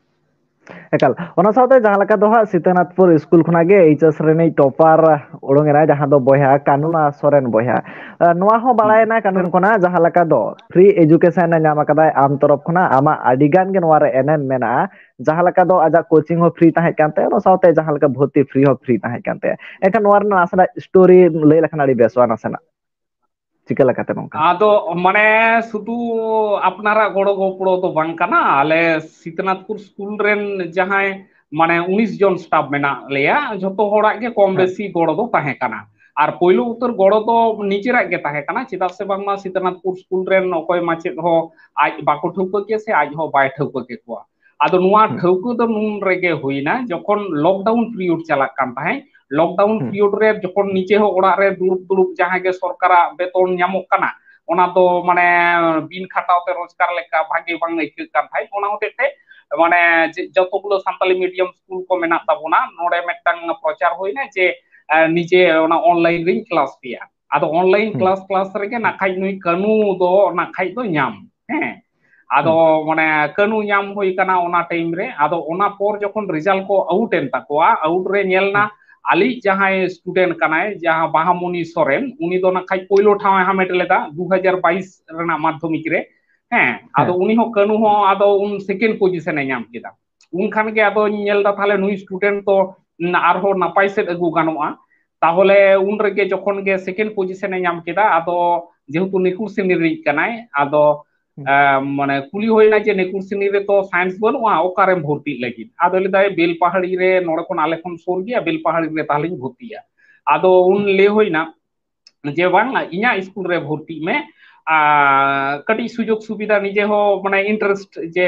ᱮᱠᱟᱞ᱾ ᱚᱱᱟ ᱥᱟᱶᱛᱮ ᱡᱟᱦᱟᱸ ᱞᱮᱠᱟ ᱫᱚ ᱦᱟᱸᱜ ᱥᱤᱛᱟᱹᱱᱟᱛᱷᱯᱩᱨ ᱥᱠᱩᱞ ᱠᱷᱚᱱᱟᱜ ᱜᱮ ᱮᱭᱤᱪ ᱮᱥ ᱨᱤᱱᱤᱡ ᱴᱚᱯᱟᱨ ᱩᱰᱩᱝ ᱮᱱᱟᱭ, ᱡᱟᱦᱟᱸ ᱫᱚ ᱵᱚᱭᱦᱟ ᱠᱟᱹᱱᱩᱱᱟ ᱥᱚᱨᱮᱱ ᱵᱚᱭᱦᱟ᱾ ᱟᱨ ᱱᱚᱣᱟ ᱦᱚᱸ ᱵᱟᱲᱟᱭᱮᱱᱟ ᱠᱟᱹᱱᱩᱱ ᱠᱷᱚᱱᱟᱜ, ᱡᱟᱦᱟᱸ ᱞᱮᱠᱟ ᱫᱚ ᱯᱷᱨᱤ ᱮᱡᱩᱠᱮᱥᱚᱱ ᱮ ᱧᱟᱢ ᱟᱠᱟᱫᱟᱭ ᱟᱢ ᱛᱚᱨᱚᱯ ᱠᱷᱚᱱᱟᱜ, ᱟᱢᱟᱜ ᱟᱹᱰᱤ ᱜᱟᱱ ᱜᱮ ᱱᱚᱣᱟ ᱨᱮ ᱮᱱᱮᱢ ᱢᱮᱱᱟᱜᱼᱟ᱾ ᱡᱟᱦᱟᱸ ᱞᱮᱠᱟ ᱫᱚ ᱟᱡᱟᱜ ᱠᱳᱪᱤᱝ ᱦᱚᱸ ᱯᱷᱨᱤ ᱛᱟᱦᱮᱸ ᱠᱟᱱ ᱛᱟᱭᱟ, ᱚᱱᱟ ᱥᱟᱶᱛᱮ ᱡᱟᱦᱟᱸ ᱞᱮᱠᱟ ᱵᱷᱚᱨᱛᱤ ᱯᱷᱨᱤ ᱦᱚᱸ ᱯᱷᱨᱤ ᱛᱟᱦᱮᱸ ᱠᱟᱱ ᱛᱟᱭᱟ᱾ ᱮᱱᱠᱷᱟᱱ ᱱᱚᱣᱟ ᱨᱮᱱᱟᱜ ᱱᱟᱥᱮᱱᱟᱜ ᱥᱴᱳᱨᱤ ᱞᱟᱹᱭ ᱞᱮᱠᱷᱟᱱ ᱟᱹᱰᱤ ᱵᱮᱥᱚᱜᱼᱟ ᱱᱟᱥᱮᱱᱟᱜ᱾ ᱪᱤᱠᱟᱹ ᱞᱮᱠᱟᱛᱮ ᱱᱚᱝᱠᱟ? ᱟᱫᱚ ᱢᱟᱱᱮ ᱥᱩᱫᱷᱩ ᱟᱯᱱᱟᱨᱟᱜ ᱜᱚᱲᱚ ᱜᱚᱯᱚᱲᱚ ᱫᱚ ᱵᱟᱝ ᱠᱟᱱᱟ, ᱟᱞᱮ ᱥᱤᱛᱟᱹᱱᱟᱛᱷᱯᱩᱨ ᱥᱠᱩᱞ ᱨᱮᱱ ᱡᱟᱦᱟᱸᱭ ᱢᱟᱱᱮ ᱩᱱᱤᱥ ᱡᱚᱱ ᱥᱴᱟᱯ ᱢᱮᱱᱟᱜ ᱞᱮᱭᱟ, ᱡᱷᱚᱛᱚ ᱦᱚᱲᱟᱜ ᱜᱮ ᱠᱚᱢ ᱵᱮᱥᱤ ᱜᱚᱲᱚ ᱫᱚ ᱛᱟᱦᱮᱸ ᱠᱟᱱᱟ᱾ ᱟᱨ ᱯᱳᱭᱞᱳ ᱩᱛᱟᱹᱨ ᱜᱚᱲᱚ ᱫᱚ ᱱᱤᱡᱮᱨᱟᱜ ᱜᱮ ᱛᱟᱦᱮᱸ ᱠᱟᱱᱟ, ᱪᱮᱫᱟᱜ ᱥᱮ ᱵᱟᱝᱢᱟ ᱥᱤᱛᱟᱹᱱᱟᱛᱷᱯᱩᱨ ᱥᱠᱩᱞ ᱨᱮᱱ ᱚᱠᱚᱭ ᱢᱟᱪᱮᱫ ᱦᱚᱸ ᱟᱡ ᱵᱟᱠᱚ ᱴᱷᱟᱹᱣᱠᱟᱹ ᱠᱮᱭᱟ ᱥᱮ ᱟᱡ ᱦᱚᱸ ᱵᱟᱭ ᱴᱷᱟᱹᱣᱠᱟᱹ ᱠᱮᱠᱚᱣᱟ᱾ ᱟᱫᱚ ᱱᱚᱣᱟ ᱴᱷᱟᱹᱣᱠᱟᱹ ᱫᱚ ᱱᱩᱱ ᱨᱮᱜᱮ ᱦᱩᱭᱱᱟ, ᱡᱚᱠᱷᱚᱱ ᱞᱚᱠᱰᱟᱣᱩᱱ ᱯᱤᱨᱤᱭᱳᱰ ᱪᱟᱞᱟᱜ ᱠᱟᱱ ᱛᱟᱦᱮᱸᱫ, ᱞᱚᱠᱰᱟᱣᱩᱱ ᱯᱤᱨᱤᱭᱳᱰ ᱨᱮ ᱡᱚᱠᱷᱚᱱ ᱱᱤᱡᱮ ᱦᱚᱸ ᱚᱲᱟᱜ ᱨᱮ ᱫᱩᱲᱩᱵ ᱫᱩᱲᱩᱵ ᱡᱟᱦᱟᱸ ᱜᱮ ᱥᱚᱨᱠᱟᱨᱟᱜ ᱵᱮᱛᱚᱱ ᱧᱟᱢᱚᱜ ᱠᱟᱱᱟ, ᱚᱱᱟ ᱫᱚ ᱢᱟᱱᱮ ᱵᱤᱱ ᱠᱷᱟᱴᱟᱣ ᱛᱮ ᱨᱳᱡᱽᱜᱟᱨ ᱞᱮᱠᱟ ᱵᱷᱟᱜᱮ ᱵᱟᱝ ᱟᱹᱭᱠᱟᱹᱜ ᱠᱟᱱ ᱛᱟᱦᱮᱸᱫ᱾ ᱚᱱᱟ ᱦᱚᱛᱮᱡ ᱛᱮ ᱢᱟᱱᱮ ᱡᱮ ᱡᱚᱛᱚ ᱜᱩᱞᱳ ᱥᱟᱱᱛᱟᱞᱤ ᱢᱤᱰᱤᱭᱟᱢ ᱥᱠᱩᱞ ᱠᱚ ᱢᱮᱱᱟᱜ ᱛᱟᱵᱚᱱᱟ, ᱱᱚᱰᱮ ᱢᱤᱫᱴᱟᱝ ᱯᱨᱚᱪᱟᱨ ᱦᱩᱭᱱᱟ ᱡᱮ, ᱮ, ᱱᱤᱡᱮ ᱚᱱᱟ ᱚᱱᱞᱟᱭᱤᱱ ᱨᱤᱧ ᱠᱞᱟᱥ ᱯᱮᱭᱟ᱾ ᱟᱫᱚ ᱚᱱᱞᱟᱭᱤᱱ ᱠᱞᱟᱥ ᱠᱞᱟᱥ ᱨᱮᱜᱮ ᱱᱟᱠᱷᱟᱡ ᱱᱩᱭ ᱠᱟᱹᱱᱩ ᱫᱚ ᱱᱟᱠᱷᱟᱡ ᱫᱚ ᱧᱟᱢ, ᱦᱮᱸ᱾ ᱟᱫᱚ ᱢᱟᱱᱮ ᱠᱟᱹᱱᱩ ᱧᱟᱢ ᱦᱩᱭ ᱠᱟᱱᱟ ᱚᱱᱟ ᱴᱟᱭᱤᱢ ᱨᱮ᱾ ᱟᱫᱚ ᱚᱱᱟ ᱯᱚᱨ ᱡᱚᱠᱷᱚᱱ ᱨᱮᱡᱟᱞᱴ ᱠᱚ ᱟᱣᱩᱴ ᱮᱱ ᱛᱟᱠᱚᱣᱟ, ᱟᱣᱩᱴ ᱨᱮ ᱧᱮᱞ ᱱᱟ ᱟᱞᱮᱭᱤᱡ ᱡᱟᱦᱟᱸᱭ ᱥᱴᱩᱰᱮᱱᱴ ᱠᱟᱱᱟᱭ, ᱡᱟᱦᱟᱸ ᱵᱟᱦᱟᱢᱩᱱᱤ ᱥᱚᱨᱮᱱ, ᱩᱱᱤ ᱫᱚ ᱱᱟᱠᱷᱟᱡ ᱯᱳᱭᱞᱳ ᱴᱷᱟᱶ ᱮ ᱦᱟᱢᱮᱴ ᱞᱮᱫᱟ ᱫᱩ ᱦᱟᱡᱟᱨ ᱵᱟᱭᱤᱥ ᱨᱮᱱᱟᱜ ᱢᱟᱫᱽᱫᱷᱚᱢᱤᱠ ᱨᱮ, ᱦᱮᱸ᱾ ᱟᱫᱚ ᱩᱱᱤ ᱦᱚᱸ, ᱠᱟᱹᱱᱩ ᱦᱚᱸ ᱟᱫᱚ ᱩᱱ ᱥᱮᱠᱮᱱᱰ ᱯᱚᱡᱤᱥᱚᱱ ᱮ ᱧᱟᱢ ᱠᱮᱫᱟ᱾ ᱩᱱ ᱠᱷᱟᱱ ᱜᱮ ᱟᱫᱚᱧ ᱧᱮᱞ ᱮᱫᱟ, ᱛᱟᱦᱞᱮ ᱱᱩᱭ ᱥᱴᱩᱰᱮᱱᱴ ᱫᱚ ᱟᱨᱦᱚᱸ ᱱᱟᱯᱟᱭ ᱥᱮᱫ ᱟᱹᱜᱩ ᱜᱟᱱᱚᱜᱼᱟ᱾ ᱛᱟᱦᱚᱞᱮ ᱩᱱ ᱨᱮᱜᱮ ᱡᱚᱠᱷᱚᱱ ᱜᱮ ᱥᱮᱠᱮᱱᱰ ᱯᱚᱡᱤᱥᱚᱱ ᱮ ᱧᱟᱢ ᱠᱮᱫᱟ, ᱟᱫᱚ ᱡᱮᱦᱮᱛᱩ ᱱᱤᱠᱩᱲ ᱥᱮᱱᱤ ᱨᱤᱱᱤᱡ ᱠᱟᱱᱟᱭ, ᱟᱫᱚ ᱦᱩᱸ᱾ ᱟᱸ, ᱢᱟᱱᱮ ᱠᱩᱞᱤ ᱦᱩᱭᱱᱟ ᱡᱮ ᱱᱮᱠᱩᱨᱥᱤᱱᱤ ᱨᱮᱛᱚ science ᱵᱟᱹᱱᱩᱜᱼᱟ, ᱚᱠᱟᱨᱮᱢ ᱵᱷᱚᱨᱛᱤᱜ ᱞᱟᱹᱜᱤᱫ? ᱟᱫᱚ ᱞᱟᱹᱭᱫᱟᱭ ᱵᱮᱞᱯᱟᱦᱟᱲᱤ ᱨᱮ, ᱱᱚᱰᱮ ᱠᱷᱚᱱ ᱟᱞᱮ ᱠᱷᱚᱱ ᱥᱩᱨ ᱜᱮᱭᱟ, ᱵᱮᱞᱯᱟᱦᱟᱲᱤ ᱨᱮ ᱛᱟᱦᱞᱮᱧ ᱵᱷᱚᱨᱛᱤᱜᱼᱟ᱾ ᱟᱫᱚ ᱩᱱ ᱞᱟᱹᱭ ᱦᱩᱭᱱᱟ ᱡᱮ ᱵᱟᱝ, ᱤᱧᱟᱹᱜ ᱥᱠᱩᱞ ᱨᱮ ᱵᱷᱚᱨᱛᱤᱜ ᱢᱮ, ᱟᱨ ᱠᱟᱹᱴᱤᱡ ᱥᱩᱡᱳᱜᱽ ᱥᱩᱵᱤᱫᱷᱟ ᱱᱤᱡᱮ ᱦᱚᱸ ᱢᱟᱱᱮ interest ᱡᱮ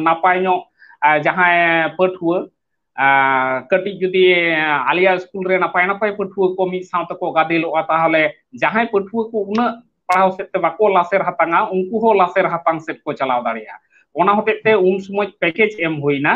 ᱱᱟᱯᱟᱭ ᱧᱚᱜ, ᱟᱨ ᱡᱟᱦᱟᱸᱭ ᱯᱟᱹᱴᱷᱩᱣᱟᱹ ᱟᱨ ᱠᱟᱹᱴᱤᱡ ᱡᱩᱫᱤ ᱟᱞᱮᱭᱟᱜ ᱥᱠᱩᱞ ᱨᱮ ᱱᱟᱯᱟᱭ ᱱᱟᱯᱟᱭ ᱯᱟᱹᱴᱷᱩᱣᱟᱹ ᱠᱚ ᱢᱤᱫ ᱥᱟᱶ ᱛᱮᱠᱚ ᱜᱟᱫᱮᱞᱚᱜᱼᱟ, ᱛᱟᱦᱚᱞᱮ ᱡᱟᱦᱟᱸᱭ ᱯᱟᱹᱴᱷᱩᱣᱟᱹ ᱠᱚ ᱩᱱᱟᱹᱜ ᱯᱟᱲᱦᱟᱣ ᱥᱮᱫ ᱛᱮ ᱵᱟᱠᱚ ᱞᱟᱥᱮᱨ ᱦᱟᱛᱟᱝᱟ, ᱩᱱᱠᱩ ᱦᱚᱸ ᱞᱟᱥᱮᱨ ᱦᱟᱛᱟᱝ ᱥᱮᱫ ᱠᱚ ᱪᱟᱞᱟᱣ ᱫᱟᱲᱮᱭᱟᱜᱼᱟ᱾ ᱚᱱᱟ ᱦᱚᱛᱮᱡ ᱛᱮ ᱩᱱ ᱥᱚᱢᱚᱭ package ᱮᱢ ᱦᱩᱭᱱᱟ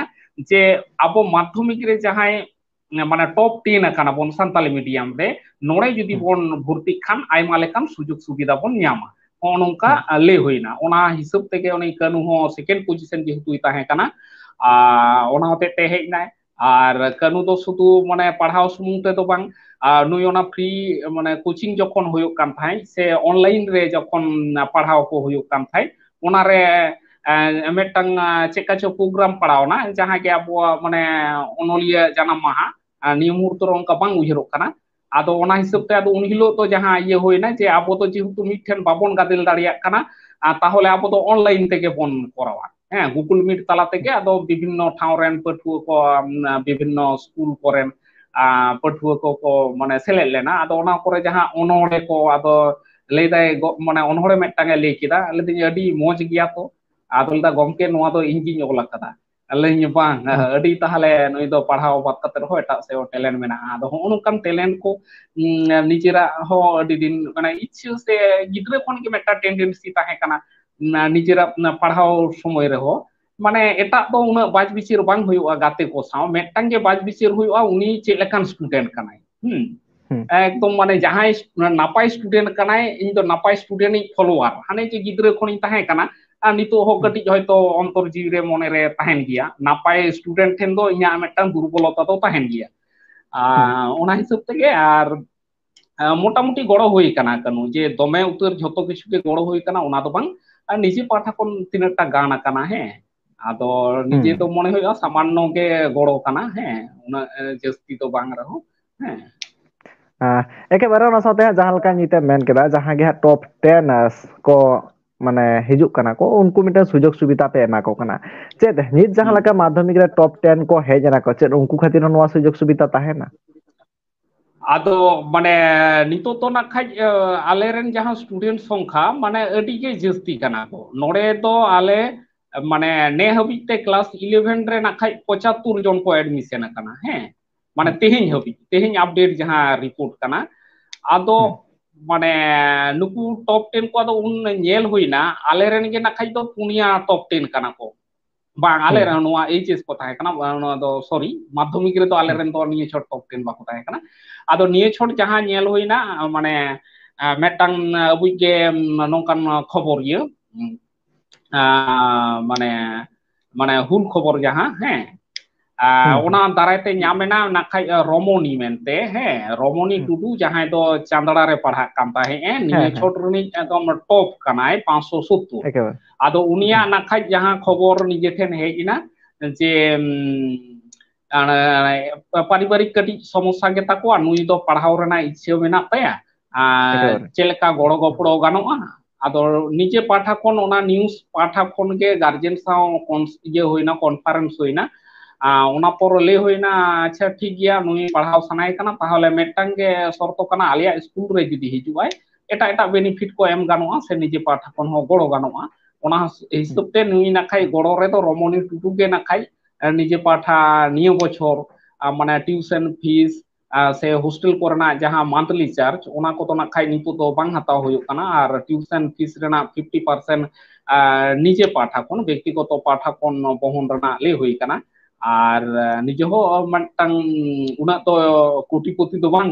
ᱡᱮ ᱟᱵᱚ ᱢᱟᱫᱽᱫᱷᱚᱢᱤᱠ ᱨᱮ ᱡᱟᱦᱟᱸᱭ, ᱢᱟᱱᱮ, top ten ᱟᱠᱟᱱᱟ ᱵᱚᱱ ᱥᱟᱱᱛᱟᱞᱤ medium ᱨᱮ, ᱱᱚᱰᱮ ᱡᱩᱫᱤ ᱦᱩᱸ᱾ ᱵᱚᱱ ᱵᱷᱚᱨᱛᱤᱜ ᱠᱷᱟᱱ ᱟᱭᱢᱟ ᱞᱮᱠᱟᱱ ᱥᱩᱡᱳᱜᱽ ᱥᱩᱵᱤᱫᱷᱟ ᱵᱚᱱ ᱧᱟᱢᱟ, ᱱᱚᱜᱼᱚ ᱱᱚᱝᱠᱟ, ᱦᱩᱸ᱾ ᱟᱸ, ᱞᱟᱹᱭ ᱦᱩᱭᱱᱟ᱾ ᱚᱱᱟ ᱦᱤᱥᱟᱹᱵ ᱛᱮᱜᱮ ᱩᱱᱤ ᱠᱟᱹᱱᱩ ᱦᱚᱸ second position ᱡᱮᱦᱮᱛᱩᱭ ᱛᱟᱦᱮᱸ ᱠᱟᱱᱟ, ᱟᱨ ᱚᱱᱟ ᱦᱚᱛᱮᱡ ᱛᱮ ᱦᱮᱡ ᱮᱱᱟᱭ᱾ ᱟᱨ ᱠᱟᱹᱱᱩ ᱫᱚ ᱥᱩᱫᱷᱩ, ᱢᱟᱱᱮ, ᱯᱟᱲᱦᱟᱣ ᱥᱩᱢᱩᱝ ᱛᱮᱫᱚ ᱵᱟᱝ, ᱟᱨ ᱱᱩᱭ ᱚᱱᱟ free, ᱢᱟᱱᱮ, coaching ᱡᱚᱠᱷᱚᱱ ᱦᱩᱭᱩᱜ ᱠᱟᱱ ᱛᱟᱦᱮᱸᱫ ᱥᱮ online ᱨᱮ ᱡᱚᱠᱷᱚᱱ ᱯᱟᱲᱦᱟᱣ ᱠᱚ ᱦᱩᱭᱩᱜ ᱠᱟᱱ ᱛᱟᱦᱮᱸᱫ, ᱚᱱᱟᱨᱮ, ᱮᱸ, ᱢᱤᱫᱴᱟᱝ, ᱮᱸ, ᱪᱮᱫ ᱠᱟ ᱪᱚ program ᱯᱟᱲᱟᱣ ᱮᱱᱟ, ᱡᱟᱦᱟᱸ ᱜᱮ ᱟᱵᱚᱣᱟᱜ, ᱢᱟᱱᱮ, ᱚᱱᱚᱞᱤᱭᱟᱹ ᱡᱟᱱᱟᱢ ᱢᱟᱦᱟ, ᱟᱨ ᱱᱤᱭᱟᱹ ᱢᱩᱦᱩᱨᱛᱚ ᱨᱮ ᱚᱱᱠᱟ ᱵᱟᱝ ᱩᱭᱦᱟᱹᱨᱚᱜ ᱠᱟᱱᱟ᱾ ᱟᱫᱚ ᱚᱱᱟ ᱦᱤᱥᱟᱹᱵ ᱛᱮ ᱟᱫᱚ ᱩᱱ ᱦᱤᱞᱳᱜ ᱫᱚ ᱡᱟᱦᱟᱸ ᱤᱭᱟᱹ ᱦᱩᱭᱱᱟ ᱡᱮ ᱟᱵᱚ ᱫᱚ ᱡᱮᱦᱮᱛᱩ ᱢᱤᱫ ᱴᱷᱮᱱ ᱵᱟᱵᱚᱱ ᱜᱟᱫᱮᱞ ᱫᱟᱲᱮᱭᱟᱜ ᱠᱟᱱᱟ, ᱟᱨ ᱛᱟᱦᱚᱞᱮ ᱟᱵᱚ ᱫᱚ online ᱛᱮᱜᱮ ᱵᱚᱱ ᱠᱚᱨᱟᱣᱟ᱾ ᱦᱮᱸ, Google Meet ᱛᱟᱞᱟ ᱛᱮᱜᱮ ᱟᱫᱚ ᱵᱤᱵᱷᱤᱱᱱᱚ ᱴᱷᱟᱶ ᱨᱮᱱ ᱯᱟᱹᱴᱷᱩᱣᱟᱹ ᱠᱚ, ᱟᱢ, ᱵᱤᱵᱷᱤᱱᱱᱚ ᱥᱠᱩᱞ ᱠᱚᱨᱮᱱ, ᱟᱸ, ᱯᱟᱹᱴᱷᱩᱣᱟᱹ ᱠᱚᱠᱚ, ᱢᱟᱱᱮ, ᱥᱮᱞᱮᱫ ᱞᱮᱱᱟ᱾ ᱟᱫᱚ ᱚᱱᱟ ᱠᱚᱨᱮ ᱡᱟᱦᱟᱸ ᱚᱱᱚᱬᱦᱮ ᱠᱚ, ᱟᱫᱚ ᱞᱟᱹᱭᱫᱟᱭ ᱜᱚ-, ᱢᱟᱱᱮ, ᱚᱱᱚᱬᱦᱮ ᱢᱤᱫᱴᱟᱝ ᱮ ᱞᱟᱹᱭ ᱠᱮᱫᱟ, ᱞᱟᱹᱭᱫᱟᱹᱧ, "ᱟᱹᱰᱤ ᱢᱚᱡᱽ ᱜᱮᱭᱟ ᱛᱚ?" ᱟᱫᱚ ᱞᱟᱹᱭᱫᱟ, "ᱜᱚᱢᱠᱮ, ᱱᱚᱣᱟ ᱫᱚ ᱤᱧ ᱜᱤᱧ ᱚᱞ ᱟᱠᱟᱫᱟ᱾" ᱟᱹᱞᱤᱧ, "ᱵᱟᱝ, ᱦᱩᱸ᱾ ᱟᱹᱰᱤ ᱛᱟᱦᱚᱞᱮ ᱱᱩᱭ ᱫᱚ ᱯᱟᱲᱦᱟᱣ ᱵᱟᱫ ᱠᱟᱛᱮ ᱨᱮᱦᱚᱸ ᱮᱴᱟᱜ ᱥᱮᱫ ᱦᱚᱸ talent ᱢᱮᱱᱟᱜᱼᱟ᱾" ᱟᱫᱚ ᱦᱚᱸᱜᱼᱚ ᱱᱚᱝᱠᱟᱱ talent ᱠᱚ, ᱩᱸ, ᱱᱤᱡᱮᱨᱟᱜ ᱦᱚᱸ ᱟᱹᱰᱤ ᱫᱤᱱ, ᱢᱟᱱᱮ, ᱤᱪᱪᱷᱟᱹ ᱥᱮ ᱜᱤᱫᱽᱨᱟᱹ ᱠᱷᱚᱱ ᱜᱮ ᱢᱤᱫᱴᱟᱝ tendency ᱛᱟᱦᱮᱸ ᱠᱟᱱᱟ, ᱩᱸ, ᱱᱤᱡᱮᱨᱟᱜ, ᱩᱸ, ᱯᱟᱲᱦᱟᱣ ᱥᱚᱢᱚᱭ ᱨᱮᱦᱚᱸ, ᱢᱟᱱᱮ, ᱮᱴᱟᱜ ᱫᱚ ᱩᱱᱟᱹᱜ ᱵᱟᱡᱽ ᱵᱤᱪᱟᱹᱨ ᱵᱟᱝ ᱦᱩᱭᱩᱜᱼᱟ ᱜᱟᱛᱮ ᱠᱚ ᱥᱟᱶ, ᱢᱤᱫᱴᱟᱝ ᱜᱮ ᱵᱟᱡᱽ ᱵᱤᱪᱟᱹᱨ ᱦᱩᱭᱩᱜᱼᱟ, ᱩᱱᱤ ᱪᱮᱫ ᱞᱮᱠᱟᱱ student ᱠᱟᱱᱟᱭ᱾ ᱦᱩᱸ᱾ ᱦᱩᱸ᱾ ᱮᱠᱫᱚᱢ, ᱢᱟᱱᱮ, ᱡᱟᱦᱟᱸᱭ ᱱᱟᱯᱟᱭ student ᱠᱟᱱᱟᱭ, ᱤᱧ ᱫᱚ ᱱᱟᱯᱟᱭ student ᱤᱧ follower᱾ ᱦᱟᱱᱮ ᱡᱮ ᱜᱤᱫᱽᱨᱟᱹ ᱠᱷᱚᱱᱤᱧ ᱛᱟᱦᱮᱸ ᱠᱟᱱᱟ, ᱟᱨ ᱱᱤᱛᱚᱜ ᱦᱚᱸ ᱦᱩᱸ᱾ ᱠᱟᱹᱴᱤᱡ ᱦᱚᱭᱛᱳ ᱚᱱᱛᱚᱨ ᱡᱤᱣᱤ ᱨᱮ ᱢᱚᱱᱮ ᱨᱮ ᱛᱟᱦᱮᱱ ᱜᱮᱭᱟ, ᱱᱟᱯᱟᱭ student ᱴᱷᱮᱱ ᱫᱚ ᱤᱧᱟᱹᱜ ᱢᱤᱫᱴᱟᱝ ᱫᱩᱨᱵᱚᱞᱚᱛᱟ ᱫᱚ ᱛᱟᱦᱮᱱ ᱜᱮᱭᱟ᱾ ᱟᱨ ᱦᱩᱸ᱾ ᱚᱱᱟ ᱦᱤᱥᱟᱹᱵ ᱛᱮᱜᱮ, ᱟᱨ, ᱟᱨ ᱢᱚᱴᱟᱢᱩᱴᱤ ᱜᱚᱲᱚ ᱦᱩᱭ ᱠᱟᱱᱟ ᱠᱟᱹᱱᱩ, ᱡᱮ ᱫᱚᱢᱮ ᱩᱛᱟᱹᱨ ᱡᱷᱚᱛᱚ ᱠᱤᱪᱷᱩ ᱜᱮ ᱜᱚᱲᱚ ᱦᱩᱭ ᱠᱟᱱᱟ, ᱚᱱᱟ ᱫᱚ ᱵᱟᱝ, ᱟᱨ ᱱᱤᱡᱮ ᱯᱟᱦᱴᱟ ᱠᱷᱚᱱ ᱛᱤᱱᱟᱹᱜ ᱴᱟ ᱜᱟᱱ ᱟᱠᱟᱱᱟ, ᱦᱮᱸ, ᱟᱫᱚ ᱱᱤᱡᱮ ᱦᱩᱸ᱾ ᱫᱚ ᱢᱚᱱᱮ ᱦᱩᱭᱩᱜᱼᱟ ᱥᱟᱢᱟᱱᱱᱚ ᱜᱮ ᱜᱚᱲᱚ ᱠᱟᱱᱟ, ᱦᱮᱸ, ᱩᱱᱟᱹᱜ, ᱮ, ᱡᱟᱹᱥᱛᱤ ᱫᱚ ᱵᱟᱝ ᱨᱮᱦᱚᱸ, ᱦᱮᱸ᱾ ᱟᱸ, ᱮᱠᱮᱵᱟᱨᱮ ᱚᱱᱟ ᱥᱟᱶᱛᱮ ᱦᱟᱸᱜ ᱡᱟᱦᱟᱸ ᱞᱮᱠᱟ ᱱᱤᱛᱮᱢ ᱢᱮᱱ ᱠᱮᱫᱟ, ᱡᱟᱦᱟᱸ ᱜᱮ ᱦᱟᱸᱜ top ten, ᱟᱸ, ᱠᱚ ᱢᱟᱱᱮ ᱦᱤᱡᱩᱜ ᱠᱟᱱᱟ ᱠᱚ, ᱩᱱᱠᱩ ᱢᱤᱫᱴᱮᱱ ᱥᱩᱡᱳᱜᱽ ᱥᱩᱵᱤᱫᱷᱟ ᱯᱮ ᱮᱢᱟ ᱠᱚ ᱠᱟᱱᱟ᱾ ᱪᱮᱫ ᱱᱤᱛ ᱡᱟᱦᱟᱸ ᱦᱩᱸ᱾ ᱞᱮᱠᱟ ᱢᱟᱫᱽᱫᱷᱚᱢᱤᱠ ᱨᱮ ᱴᱚᱯ ᱴᱮᱱ ᱠᱚ ᱦᱮᱡ ᱮᱱᱟ ᱠᱚ, ᱪᱮᱫ ᱩᱱᱠᱩ ᱠᱷᱟᱹᱛᱤᱨ ᱦᱚᱸ ᱱᱚᱣᱟ ᱥᱩᱡᱳᱜᱽ ᱥᱩᱵᱤᱫᱷᱟ ᱛᱟᱦᱮᱱᱟ? ᱟᱫᱚ ᱢᱟᱱᱮ ᱱᱤᱛᱚᱜ ᱫᱚ ᱱᱟᱜ ᱠᱷᱟᱡ, ᱮ, ᱟᱞᱮᱨᱮᱱ ᱡᱟᱦᱟᱸ student ᱥᱚᱝᱠᱷᱟ ᱢᱟᱱᱮ ᱟᱹᱰᱤ ᱜᱮ ᱡᱟᱹᱥᱛᱤ ᱠᱟᱱᱟ ᱠᱚ᱾ ᱱᱚᱰᱮ ᱫᱚ ᱟᱞᱮ ᱢᱟᱱᱮ ᱱᱮ ᱦᱟᱹᱵᱤᱡ ᱛᱮ class eleven ᱨᱮ ᱱᱟᱜ ᱠᱷᱟᱡ ᱯᱚᱸᱪᱟᱛᱛᱳᱨ ᱡᱚᱱ ᱠᱚ admission ᱟᱠᱟᱱᱟ᱾ ᱦᱮᱸ, ᱢᱟᱱᱮ ᱦᱩᱸ᱾ ᱛᱮᱦᱮᱧ ᱦᱟᱹᱵᱤᱡ, ᱛᱮᱦᱮᱧ update ᱡᱟᱦᱟᱸ report ᱠᱟᱱᱟ᱾ ᱟᱫᱚ ᱦᱩᱸ᱾ ᱢᱟᱱᱮ ᱱᱩᱠᱩ ᱴᱚᱯ ᱴᱮᱱ ᱠᱚ ᱟᱫᱚ ᱩᱱ ᱧᱮᱞ ᱦᱩᱭᱱᱟ, ᱟᱞᱮᱨᱮᱱ ᱜᱮ ᱱᱟᱜ ᱠᱷᱟᱡ ᱫᱚ ᱯᱩᱱᱭᱟ ᱴᱚᱯ ᱴᱮᱱ ᱠᱟᱱᱟ ᱠᱚ᱾ ᱵᱟᱝ, ᱟᱞᱮ ᱦᱩᱸ᱾ ᱨᱮᱦᱚᱸ ᱱᱚᱣᱟ H S ᱠᱚ ᱛᱟᱦᱮᱸ ᱠᱟᱱᱟ, ᱱᱚᱣᱟ ᱫᱚ, sorry, ᱢᱟᱫᱽᱫᱷᱚᱢᱤᱠ ᱨᱮᱫᱚ ᱟᱞᱮ ᱦᱩᱸ᱾ ᱨᱮᱱ ᱫᱚ ᱱᱤᱭᱟᱹ ᱪᱷᱚᱴ ᱴᱚᱯ ᱴᱮᱱ ᱵᱟᱠᱚ ᱛᱟᱦᱮᱸ ᱠᱟᱱᱟ᱾ ᱟᱫᱚ ᱱᱤᱭᱟᱹ ᱪᱷᱚᱴ ᱡᱟᱦᱟᱸ ᱧᱮᱞ ᱦᱩᱭᱱᱟ, ᱢᱟᱱᱮ, ᱟ, ᱢᱤᱫᱴᱟᱝ ᱟᱵᱚᱭᱤᱡ ᱜᱮ, ᱩᱢ, ᱱᱚᱝᱠᱟᱱ ᱠᱷᱚᱵᱚᱨᱤᱭᱟᱹ, ᱩᱢ, ᱟ, ᱢᱟᱱᱮ, ᱢᱟᱱᱮ ᱦᱩᱞ ᱠᱷᱚᱵᱚᱨ ᱡᱟᱦᱟᱸ, ᱦᱮᱸ, ᱟ, ᱦᱩᱸ, ᱚᱱᱟ ᱦᱩᱸ᱾ ᱫᱟᱨᱟᱭ ᱛᱮ ᱧᱟᱢ ᱮᱱᱟ ᱱᱟᱜ ᱠᱷᱟᱡ, ᱟ, ᱨᱚᱢᱚᱱᱤ ᱢᱮᱱᱛᱮ, ᱦᱮᱸ, ᱨᱚᱢᱚᱱᱤ ᱦᱩᱸ᱾ ᱴᱩᱰᱩ ᱡᱟᱦᱟᱸᱭ ᱫᱚ ᱪᱟᱸᱫᱲᱟ ᱨᱮ ᱯᱟᱲᱦᱟᱜ ᱠᱟᱱ ᱛᱟᱦᱮᱸᱜ ᱮ, ᱱᱤᱭᱟᱹ ᱦᱮᱸ, ᱦᱮᱸ᱾ ᱪᱷᱚᱴ ᱨᱤᱱᱤᱡ ᱮᱠᱫᱚᱢ ᱴᱚᱯ ᱠᱟᱱᱟᱭ, ᱯᱟᱸᱪᱥᱚ ᱥᱳᱛᱛᱳᱨ᱾ ᱮᱠᱮᱵᱟᱨᱮ᱾ ᱟᱫᱚ ᱩᱱᱤᱭᱟᱜ ᱦᱩᱸ᱾ ᱱᱟᱜ ᱠᱷᱟᱡ ᱡᱟᱦᱟᱸ ᱠᱷᱚᱵᱚᱨ ᱱᱤᱡᱮ ᱴᱷᱮᱱ ᱦᱮᱡ ᱮᱱᱟ ᱡᱮ, ᱩᱢ, ᱟᱨ, ᱯᱟᱨᱤᱵᱟᱨᱤᱠ ᱠᱟᱹᱴᱤᱡ ᱥᱚᱢᱚᱥᱥᱟ ᱜᱮ ᱛᱟᱠᱚᱣᱟ, ᱱᱩᱭ ᱫᱚ ᱯᱟᱲᱦᱟᱣ ᱨᱮᱱᱟᱜ ᱤᱪᱪᱷᱟᱹ ᱢᱮᱱᱟᱜ ᱛᱟᱭᱟ, ᱟᱨ ᱮᱠᱮᱵᱟᱨᱮ᱾ ᱪᱮᱫ ᱞᱮᱠᱟ ᱜᱚᱲᱚ ᱜᱚᱯᱚᱲᱚ ᱜᱟᱱᱚᱜᱼᱟ? ᱟᱫᱚ ᱱᱤᱡᱮ ᱯᱟᱦᱴᱟ ᱠᱷᱚᱱ, ᱚᱱᱟ news ᱯᱟᱦᱴᱟ ᱠᱷᱚᱱ ᱜᱮ guardian ᱥᱟᱶ ᱠᱚᱱ-, ᱤᱭᱟᱹ ᱦᱩᱭᱱᱟ, conference ᱦᱩᱭᱱᱟ᱾ ᱟᱨ ᱚᱱᱟ ᱯᱚᱨ ᱞᱟᱹᱭ ᱦᱩᱭᱱᱟ, ᱟᱪᱪᱷᱟ ᱴᱷᱤᱠ ᱜᱮᱭᱟ, ᱱᱩᱭ ᱯᱟᱲᱦᱟᱣ ᱥᱟᱱᱟᱭᱮ ᱠᱟᱱᱟ, ᱛᱟᱦᱚᱞᱮ ᱢᱤᱫᱴᱟᱝ ᱜᱮ ᱥᱚᱨᱛᱚ ᱠᱟᱱᱟ, ᱟᱞᱮᱭᱟᱜ ᱥᱠᱩᱞ ᱨᱮ ᱡᱩᱫᱤ ᱦᱤᱡᱩᱜ ᱟᱭ, ᱮᱴᱟᱜ ᱮᱴᱟᱜ benefit ᱠᱚ ᱮᱢ ᱜᱟᱱᱚᱜᱼᱟ, ᱥᱮ ᱱᱤᱡᱮ ᱯᱟᱦᱴᱟ ᱠᱷᱚᱱ ᱦᱚᱸ ᱜᱚᱲᱚ ᱜᱟᱱᱚᱜᱼᱟ᱾ ᱚᱱᱟ ᱦᱤᱥᱟᱹᱵ ᱛᱮ ᱱᱩᱭ ᱱᱟᱠᱷᱟᱭ ᱜᱚᱲᱚ ᱨᱮᱫᱚ ᱨᱚᱢᱚᱱᱤ ᱴᱩᱰᱩ ᱜᱮ ᱱᱟᱠᱷᱟᱭ, ᱮ, ᱱᱤᱡᱮ ᱯᱟᱦᱴᱟ ᱱᱤᱭᱟᱹ ᱵᱚᱪᱷᱚᱨ, ᱟ, ᱢᱟᱱᱮ tuition fees, ᱟ, ᱥᱮ hostel ᱠᱚᱨᱮᱱᱟᱜ ᱡᱟᱦᱟᱸ monthly charge, ᱚᱱᱟ ᱠᱚᱫᱚ ᱱᱟᱠᱷᱟᱭ ᱱᱤᱛᱚᱜ ᱫᱚ ᱵᱟᱝ ᱦᱟᱛᱟᱣ ᱦᱩᱭᱩᱜ ᱠᱟᱱᱟ, ᱟᱨ tuition fees ᱨᱮᱱᱟᱜ fifty percent, ᱟ, ᱱᱤᱡᱮ ᱯᱟᱦᱴᱟ ᱠᱷᱚᱱ, ᱵᱮᱠᱛᱤᱜᱚᱛᱚ ᱯᱟᱦᱴᱟ ᱠᱷᱚᱱ ᱵᱚᱦᱚᱱ ᱨᱮᱱᱟᱜ ᱞᱟᱹᱭ ᱦᱩᱭ ᱠᱟᱱᱟ᱾ ᱟᱨ, ᱟ, ᱱᱤᱡᱮ ᱦᱚᱸ ᱢᱤᱫᱴᱟᱝ ᱩᱱᱟᱹᱜ ᱫᱚ ᱠᱳᱴᱤᱯᱚᱛᱤ ᱫᱚ ᱵᱟᱝ,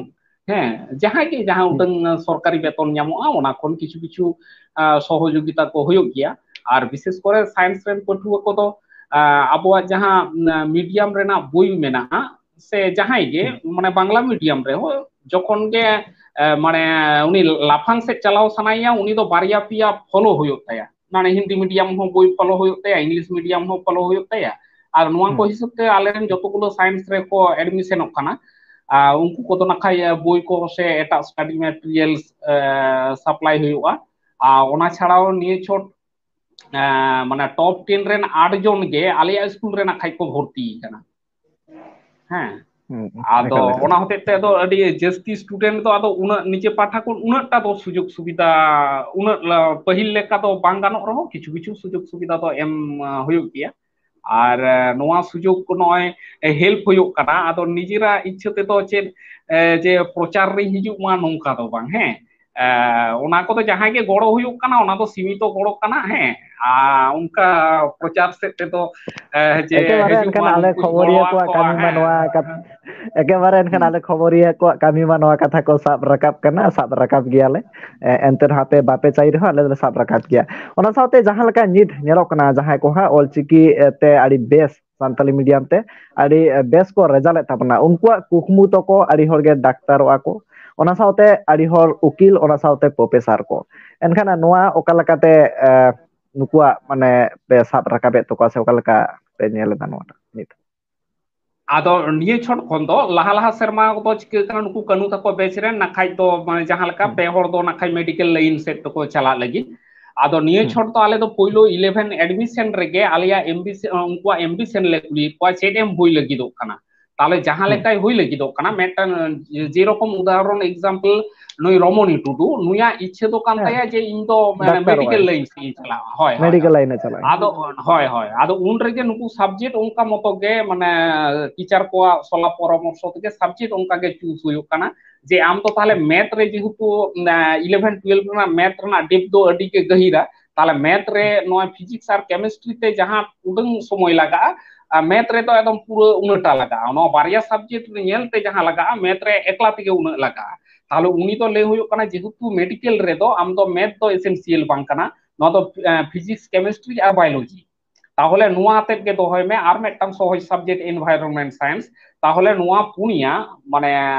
ᱦᱮᱸ, ᱡᱟᱦᱟᱸᱭ ᱜᱮ ᱡᱟᱦᱟᱸ ᱦᱩᱸ᱾ ᱩᱰᱟᱹᱝ ᱥᱚᱨᱠᱟᱨᱤ ᱵᱮᱛᱚᱱ ᱧᱟᱢᱚᱜᱼᱟ, ᱚᱱᱟ ᱠᱷᱚᱱ ᱠᱤᱪᱷᱩ ᱠᱤᱪᱷᱩ, ᱟ, ᱥᱚᱦᱚᱡᱳᱜᱤᱛᱟ ᱠᱚ ᱦᱩᱭᱩᱜ ᱜᱮᱭᱟ᱾ ᱟᱨ ᱵᱤᱥᱮᱥ ᱠᱚᱨᱮ science ᱨᱮᱱ ᱯᱟᱹᱴᱷᱩᱣᱟᱹ ᱠᱚᱫᱚ, ᱟ, ᱟᱵᱚᱣᱟᱜ ᱡᱟᱦᱟᱸ, ᱩᱢ, medium ᱨᱮᱱᱟᱜ ᱵᱳᱭ ᱢᱮᱱᱟᱜᱼᱟ, ᱥᱮ ᱡᱟᱦᱟᱸᱭ ᱜᱮ, ᱦᱩᱸ᱾ ᱢᱟᱱᱮ ᱵᱟᱝᱞᱟ medium ᱨᱮᱦᱚᱸ, ᱡᱚᱠᱷᱚᱱ ᱜᱮ, ᱮ, ᱢᱟᱱᱮ ᱩᱱᱤ ᱞᱟᱯᱷᱟᱝ ᱥᱮᱫ ᱪᱟᱞᱟᱣ ᱥᱟᱱᱟᱭᱮᱭᱟ, ᱩᱱᱤ ᱫᱚ ᱵᱟᱨᱭᱟ ᱯᱮᱭᱟ follow ᱦᱩᱭᱩᱜ ᱛᱟᱭᱟ᱾ ᱢᱟᱱᱮ ᱦᱤᱱᱫᱤ medium ᱦᱚᱸ ᱵᱳᱭ follow ᱦᱩᱭᱩᱜ ᱛᱟᱭᱟ, English medium ᱦᱚᱸ follow ᱦᱩᱭᱩᱜ ᱛᱟᱭᱟ᱾ ᱟᱨ ᱱᱚᱣᱟ ᱠᱚ ᱦᱩᱸ᱾ ᱦᱤᱥᱟᱹᱵ ᱛᱮ ᱟᱞᱮᱨᱮᱱ ᱡᱚᱛᱚ ᱜᱩᱞᱳ science ᱨᱮᱠᱚ admissionᱚᱜ ᱠᱟᱱᱟ᱾ ᱟᱨ ᱩᱱᱠᱩ ᱠᱚᱫᱚ ᱱᱟᱠᱷᱟᱡ, ᱮ, ᱵᱳᱭ ᱠᱚ ᱥᱮ ᱮᱴᱟᱜ study materials, ᱮ, supply ᱦᱩᱭᱩᱜᱼᱟ᱾ ᱟᱨ ᱚᱱᱟ ᱪᱷᱟᱲᱟᱣ ᱱᱤᱭᱟᱹ ᱪᱷᱚᱴ ᱮᱸ, ᱢᱟᱱᱮ ᱴᱚᱯ ᱴᱮᱱ ᱨᱮᱱ ᱟᱴ ᱡᱚᱱ ᱜᱮ ᱟᱞᱮᱭᱟᱜ ᱥᱠᱩᱞ ᱨᱮ ᱱᱟᱜ ᱠᱷᱟᱡ ᱠᱚ ᱵᱷᱚᱨᱛᱤ ᱠᱟᱱᱟ᱾ ᱦᱮᱸ᱾ ᱦᱩᱸ, ᱟᱫᱚ ᱮᱠᱟᱞ, ᱮᱠᱟᱞ᱾ ᱚᱱᱟ ᱦᱚᱛᱮᱡ ᱛᱮ ᱟᱫᱚ ᱟᱹᱰᱤ ᱡᱟᱹᱥᱛᱤ ᱥᱴᱩᱰᱮᱱᱴ ᱫᱚ ᱟᱫᱚ ᱩᱱᱟᱹᱜ ᱱᱤᱡᱮ ᱯᱟᱦᱴᱟ ᱠᱷᱚᱱ ᱩᱱᱟᱹᱜ ᱴᱟ ᱫᱚ ᱥᱩᱡᱳᱜᱽ ᱥᱩᱵᱤᱫᱷᱟ ᱩᱱᱟᱹᱜ ᱞᱟ-, ᱯᱟᱹᱦᱤᱞ ᱞᱮᱠᱟ ᱫᱚ ᱵᱟᱝ ᱜᱟᱱᱚᱜ ᱨᱮᱦᱚᱸ ᱠᱤᱪᱷᱩ ᱠᱤᱪᱷᱩ ᱥᱩᱡᱳᱜᱽ ᱥᱩᱵᱤᱫᱷᱟ ᱫᱚ ᱮᱢ, ᱟ, ᱦᱩᱭᱩᱜ ᱜᱮᱭᱟ᱾ ᱟᱨ, ᱮ, ᱱᱚᱣᱟ ᱥᱩᱡᱳᱜᱽ ᱠᱚ ᱱᱚᱜᱼᱚᱭ, ᱮ, ᱦᱮᱞᱯ ᱦᱩᱭᱩᱜ ᱠᱟᱱᱟ᱾ ᱟᱫᱚ ᱱᱤᱡᱮᱨᱟᱜ ᱤᱪᱪᱷᱟᱹ ᱛᱮᱫᱚ ᱪᱮᱫ, ᱮ, ᱡᱮ ᱯᱨᱚᱪᱟᱨ ᱨᱤᱧ ᱦᱤᱡᱩᱜ ᱢᱟ ᱱᱚᱝᱠᱟ ᱫᱚ ᱵᱟᱝ, ᱦᱮᱸ᱾ ᱮ, ᱚᱱᱟ ᱠᱚᱫᱚ ᱡᱟᱦᱟᱸᱭ ᱜᱮ ᱜᱚᱲᱚ ᱦᱩᱭᱩᱜ ᱠᱟᱱᱟ, ᱚᱱᱟ ᱫᱚ ᱥᱤᱢᱤᱛᱚ ᱜᱚᱲᱚ ᱠᱟᱱᱟ, ᱦᱮᱸ᱾ ᱟᱨ ᱚᱱᱠᱟ ᱯᱨᱚᱪᱟᱨ ᱥᱮᱫ ᱛᱮᱫᱚ, ᱮ, ᱡᱮ ᱮᱠᱮᱵᱟᱨᱮ ᱦᱤᱡᱩᱜ ᱮᱱᱠᱷᱟᱱ ᱢᱟ ᱟᱞᱮ ᱱᱩᱠᱩᱧ ᱠᱷᱚᱵᱚᱨᱤᱭᱟᱹ ᱜᱚᱲᱚᱣᱟᱠᱚᱣᱟ, ᱠᱚᱣᱟᱜ ᱠᱟᱹᱢᱤ ᱢᱟ ᱦᱮᱸ᱾ ᱱᱚᱣᱟ ᱠᱟᱛ-, ᱮᱠᱮᱵᱟᱨᱮ ᱮᱱᱠᱷᱟᱱ ᱦᱩᱸ᱾ ᱟᱞᱮ ᱠᱷᱚᱵᱚᱨᱤᱭᱟᱹ ᱠᱚᱣᱟᱜ ᱠᱟᱹᱢᱤ ᱢᱟ ᱱᱚᱣᱟ ᱠᱟᱛᱷᱟ ᱠᱚ ᱥᱟᱵ ᱨᱟᱠᱟᱵ ᱠᱟᱱᱟ, ᱥᱟᱵ ᱨᱟᱠᱟᱵ ᱜᱮᱭᱟᱞᱮ᱾ ᱮ, ᱮᱱᱛᱮ ᱨᱮᱦᱚᱸ ᱟᱯᱮ ᱵᱟᱯᱮ ᱪᱟᱹᱭ ᱨᱮᱦᱚᱸ ᱟᱞᱮ ᱫᱚᱞᱮ ᱥᱟᱵ ᱨᱟᱠᱟᱵ ᱜᱮᱭᱟ᱾ ᱚᱱᱟ ᱥᱟᱶᱛᱮ ᱡᱟᱦᱟᱸ ᱞᱮᱠᱟ ᱱᱤᱛ ᱧᱮᱞᱚᱜ ᱠᱟᱱᱟ, ᱡᱟᱦᱟᱸᱭ ᱠᱚ ᱦᱟᱸᱜ ᱚᱞᱪᱤᱠᱤ, ᱮ, ᱛᱮ ᱟᱹᱰᱤ ᱵᱮᱥ ᱥᱟᱱᱛᱟᱞᱤ ᱢᱤᱰᱤᱭᱟᱢ ᱛᱮ ᱟᱹᱰᱤ, ᱮ, ᱵᱮᱥ ᱠᱚ ᱨᱮᱡᱟᱞᱴ ᱮᱫ ᱛᱟᱵᱚᱱᱟ, ᱩᱱᱠᱩᱣᱟᱜ ᱠᱩᱠᱢᱩ ᱛᱟᱠᱚ ᱟᱹᱰᱤ ᱦᱚᱲ ᱜᱮ ᱰᱟᱠᱛᱟᱨᱚᱜᱼᱟ ᱠᱚ, ᱚᱱᱟ ᱥᱟᱶᱛᱮ ᱟᱹᱰᱤ ᱦᱚᱲ ᱩᱠᱤᱞ, ᱚᱱᱟ ᱥᱟᱶᱛᱮ ᱯᱨᱚᱯᱷᱮᱥᱟᱨ ᱠᱚ᱾ ᱮᱱᱠᱷᱟᱱ ᱱᱚᱣᱟ ᱚᱠᱟ ᱞᱮᱠᱟᱛᱮ, ᱮ, ᱱᱩᱠᱩᱣᱟᱜ ᱢᱟᱱᱮ ᱯᱮ ᱥᱟᱵ ᱨᱟᱠᱟᱵᱮᱫ ᱛᱟᱠᱚᱣᱟ ᱥᱮ ᱚᱠᱟ ᱞᱮᱠᱟ ᱯᱮ ᱧᱮᱞ ᱮᱫᱟ ᱱᱚᱣᱟᱴᱟᱜ ᱱᱤᱛ? ᱟᱫᱚ ᱱᱤᱭᱟᱹ ᱪᱷᱚᱴ ᱠᱷᱚᱱ ᱫᱚ ᱞᱟᱦᱟ ᱞᱟᱦᱟ ᱥᱮᱨᱢᱟ ᱠᱚᱫᱚ ᱪᱤᱠᱟᱹᱜ ᱠᱟᱱᱟ, ᱱᱩᱠᱩ ᱠᱟᱹᱱᱩ ᱛᱟᱠᱚ ᱵᱮᱪ ᱨᱮᱱ ᱱᱟᱠᱷᱟᱡ ᱫᱚ ᱢᱟᱱᱮ ᱡᱟᱦᱟᱸ ᱞᱮᱠᱟ ᱦᱩᱸ᱾ ᱯᱮ ᱦᱚᱲ ᱫᱚ ᱱᱟᱠᱷᱟᱡ ᱢᱮᱰᱤᱠᱮᱞ ᱞᱟᱭᱤᱱ ᱥᱮᱫ ᱛᱮᱠᱚ ᱪᱟᱞᱟᱜ ᱞᱟᱹᱜᱤᱫ᱾ ᱟᱫᱚ ᱱᱤᱭᱟᱹ ᱦᱩᱸ᱾ ᱪᱷᱚᱴ ᱫᱚ ᱟᱞᱮ ᱫᱚ ᱯᱳᱭᱞᱳ ᱤᱞᱮᱵᱷᱮᱱ ᱮᱰᱢᱤᱥᱚᱱ ᱨᱮᱜᱮ ᱟᱞᱮᱭᱟᱜ ᱮᱢᱵᱤᱥᱚᱱ, ᱩᱱᱠᱩᱣᱟᱜ ᱮᱢᱵᱤᱥᱚᱱ ᱞᱮ ᱠᱩᱞᱤᱭᱮᱫ ᱠᱚᱣᱟ ᱪᱮᱫ ᱮᱢ ᱦᱩᱭ ᱞᱟᱹᱜᱤᱫᱚᱜ ᱠᱟᱱᱟ᱾ ᱛᱟᱦᱞᱮ ᱡᱟᱦᱟᱸ ᱦᱩᱸ᱾ ᱞᱮᱠᱟᱭ ᱦᱩᱭ ᱞᱟᱹᱜᱤᱫᱚᱜ ᱠᱟᱱᱟ, ᱢᱤᱫᱴᱟᱝ ᱡᱮᱨᱚᱠᱚᱢ ᱩᱫᱟᱦᱚᱨᱚᱱ ᱮᱠᱡᱟᱢᱯᱚᱞ ᱱᱩᱭ ᱨᱚᱢᱚᱱᱤ ᱴᱩᱰᱩ, ᱱᱩᱭᱟᱜ ᱤᱪᱪᱷᱟᱹ ᱫᱚ ᱠᱟᱱ ᱦᱮᱸ᱾ ᱛᱟᱭᱟ ᱡᱮ ᱤᱧ ᱫᱚ ᱢᱟᱱᱮ ᱰᱟᱠᱛᱟᱨᱚᱜᱼᱟᱭ᱾ ᱢᱮᱰᱤᱠᱮᱞ ᱞᱟᱭᱤᱱ ᱥᱮᱫ ᱤᱧ ᱪᱟᱞᱟᱜᱼᱟ᱾ ᱦᱳᱭ, ᱦᱳᱭ, ᱢᱮᱰᱤᱠᱮᱞ ᱦᱳᱭ᱾ ᱞᱟᱭᱤᱱ ᱮ ᱪᱟᱞᱟᱜᱼᱟ᱾ ᱟᱫᱚ, ᱦᱳᱭ, ᱦᱳᱭ᱾ ᱟᱫᱚ ᱩᱱ ᱨᱮᱜᱮ ᱱᱩᱠᱩ ᱥᱟᱵᱡᱮᱠᱴ ᱚᱱᱠᱟ ᱢᱚᱛᱚ ᱜᱮ ᱢᱟᱱᱮ ᱴᱤᱪᱟᱨ ᱠᱚᱣᱟᱜ ᱥᱚᱞᱟ ᱯᱚᱨᱟᱢᱚᱨᱥᱚ ᱛᱮᱜᱮ ᱥᱟᱵᱡᱮᱠᱴ ᱚᱱᱠᱟ ᱜᱮ ᱪᱩᱡᱽ ᱦᱩᱭᱩᱜ ᱠᱟᱱᱟ᱾ ᱡᱮ ᱟᱢ ᱫᱚ ᱛᱟᱦᱞᱮ ᱢᱮᱛᱷ ᱨᱮ ᱡᱮᱦᱮᱛᱩ, ᱮ, ᱤᱞᱮᱵᱷᱮᱱ ᱴᱩᱭᱮᱞᱵᱷ ᱨᱮᱱᱟᱜ ᱢᱮᱛᱷ ᱨᱮᱱᱟᱜ ᱰᱮᱯᱛᱷ ᱫᱚ ᱟᱹᱰᱤ ᱜᱮ ᱜᱟᱹᱦᱤᱨᱟ, ᱛᱟᱦᱞᱮ ᱢᱮᱛᱷ ᱨᱮ ᱱᱚᱣᱟ ᱯᱷᱤᱡᱤᱠᱥ ᱟᱨ ᱠᱮᱢᱤᱥᱴᱨᱤ ᱛᱮ ᱡᱟᱦᱟᱸ ᱩᱰᱟᱹᱝ ᱥᱚᱢᱚᱭ ᱞᱟᱜᱟᱜᱼᱟ, ᱟᱨ ᱢᱮᱛᱷ ᱨᱮᱫᱚ ᱮᱠᱫᱚᱢ ᱯᱩᱨᱟᱹ ᱩᱱᱟᱹᱜᱴᱟ ᱞᱟᱜᱟᱜᱼᱟ᱾ ᱱᱚᱣᱟ ᱵᱟᱨᱭᱟ ᱥᱟᱵᱡᱮᱠᱴ ᱨᱮ ᱧᱮᱞ ᱛᱮ ᱡᱟᱦᱟᱸ ᱞᱟᱜᱟᱜᱼᱟ, ᱢᱮᱛᱷ ᱨᱮ ᱮᱠᱞᱟ ᱛᱮᱜᱮ ᱩᱱᱟᱹᱜ ᱞᱟᱜᱟᱜᱼᱟ᱾ ᱛᱟᱦᱞᱮ ᱩᱱᱤ ᱫᱚ ᱞᱟᱹᱭ ᱦᱩᱭᱩᱜ ᱠᱟᱱᱟ, ᱡᱮᱦᱮᱛᱩ ᱢᱮᱰᱤᱠᱮᱞ ᱨᱮᱫᱚ ᱟᱢ ᱫᱚ ᱢᱮᱛᱷ ᱫᱚ ᱮᱥᱮᱱᱥᱤᱭᱟᱞ ᱵᱟᱝ ᱠᱟᱱᱟ, ᱱᱚᱣᱟ ᱫᱚ, ᱮ, ᱯᱷᱤᱡᱤᱠᱥ, ᱠᱮᱢᱤᱥᱴᱨᱤ ᱟᱨ ᱵᱟᱭᱳᱞᱚᱡᱤ᱾ ᱛᱟᱦᱚᱞᱮ ᱱᱚᱣᱟ ᱟᱛᱮᱫ ᱜᱮ ᱫᱚᱦᱚᱭ ᱢᱮ, ᱟᱨ ᱢᱤᱫᱴᱟᱝ ᱥᱚᱦᱚᱡ ᱥᱟᱵᱡᱮᱠᱴ ᱮᱱᱵᱷᱟᱭᱨᱚᱱᱢᱮᱱᱴ ᱥᱟᱭᱮᱱᱥ᱾ ᱛᱟᱦᱚᱞᱮ ᱱᱚᱣᱟ ᱯᱩᱱᱭᱟ ᱢᱟᱱᱮ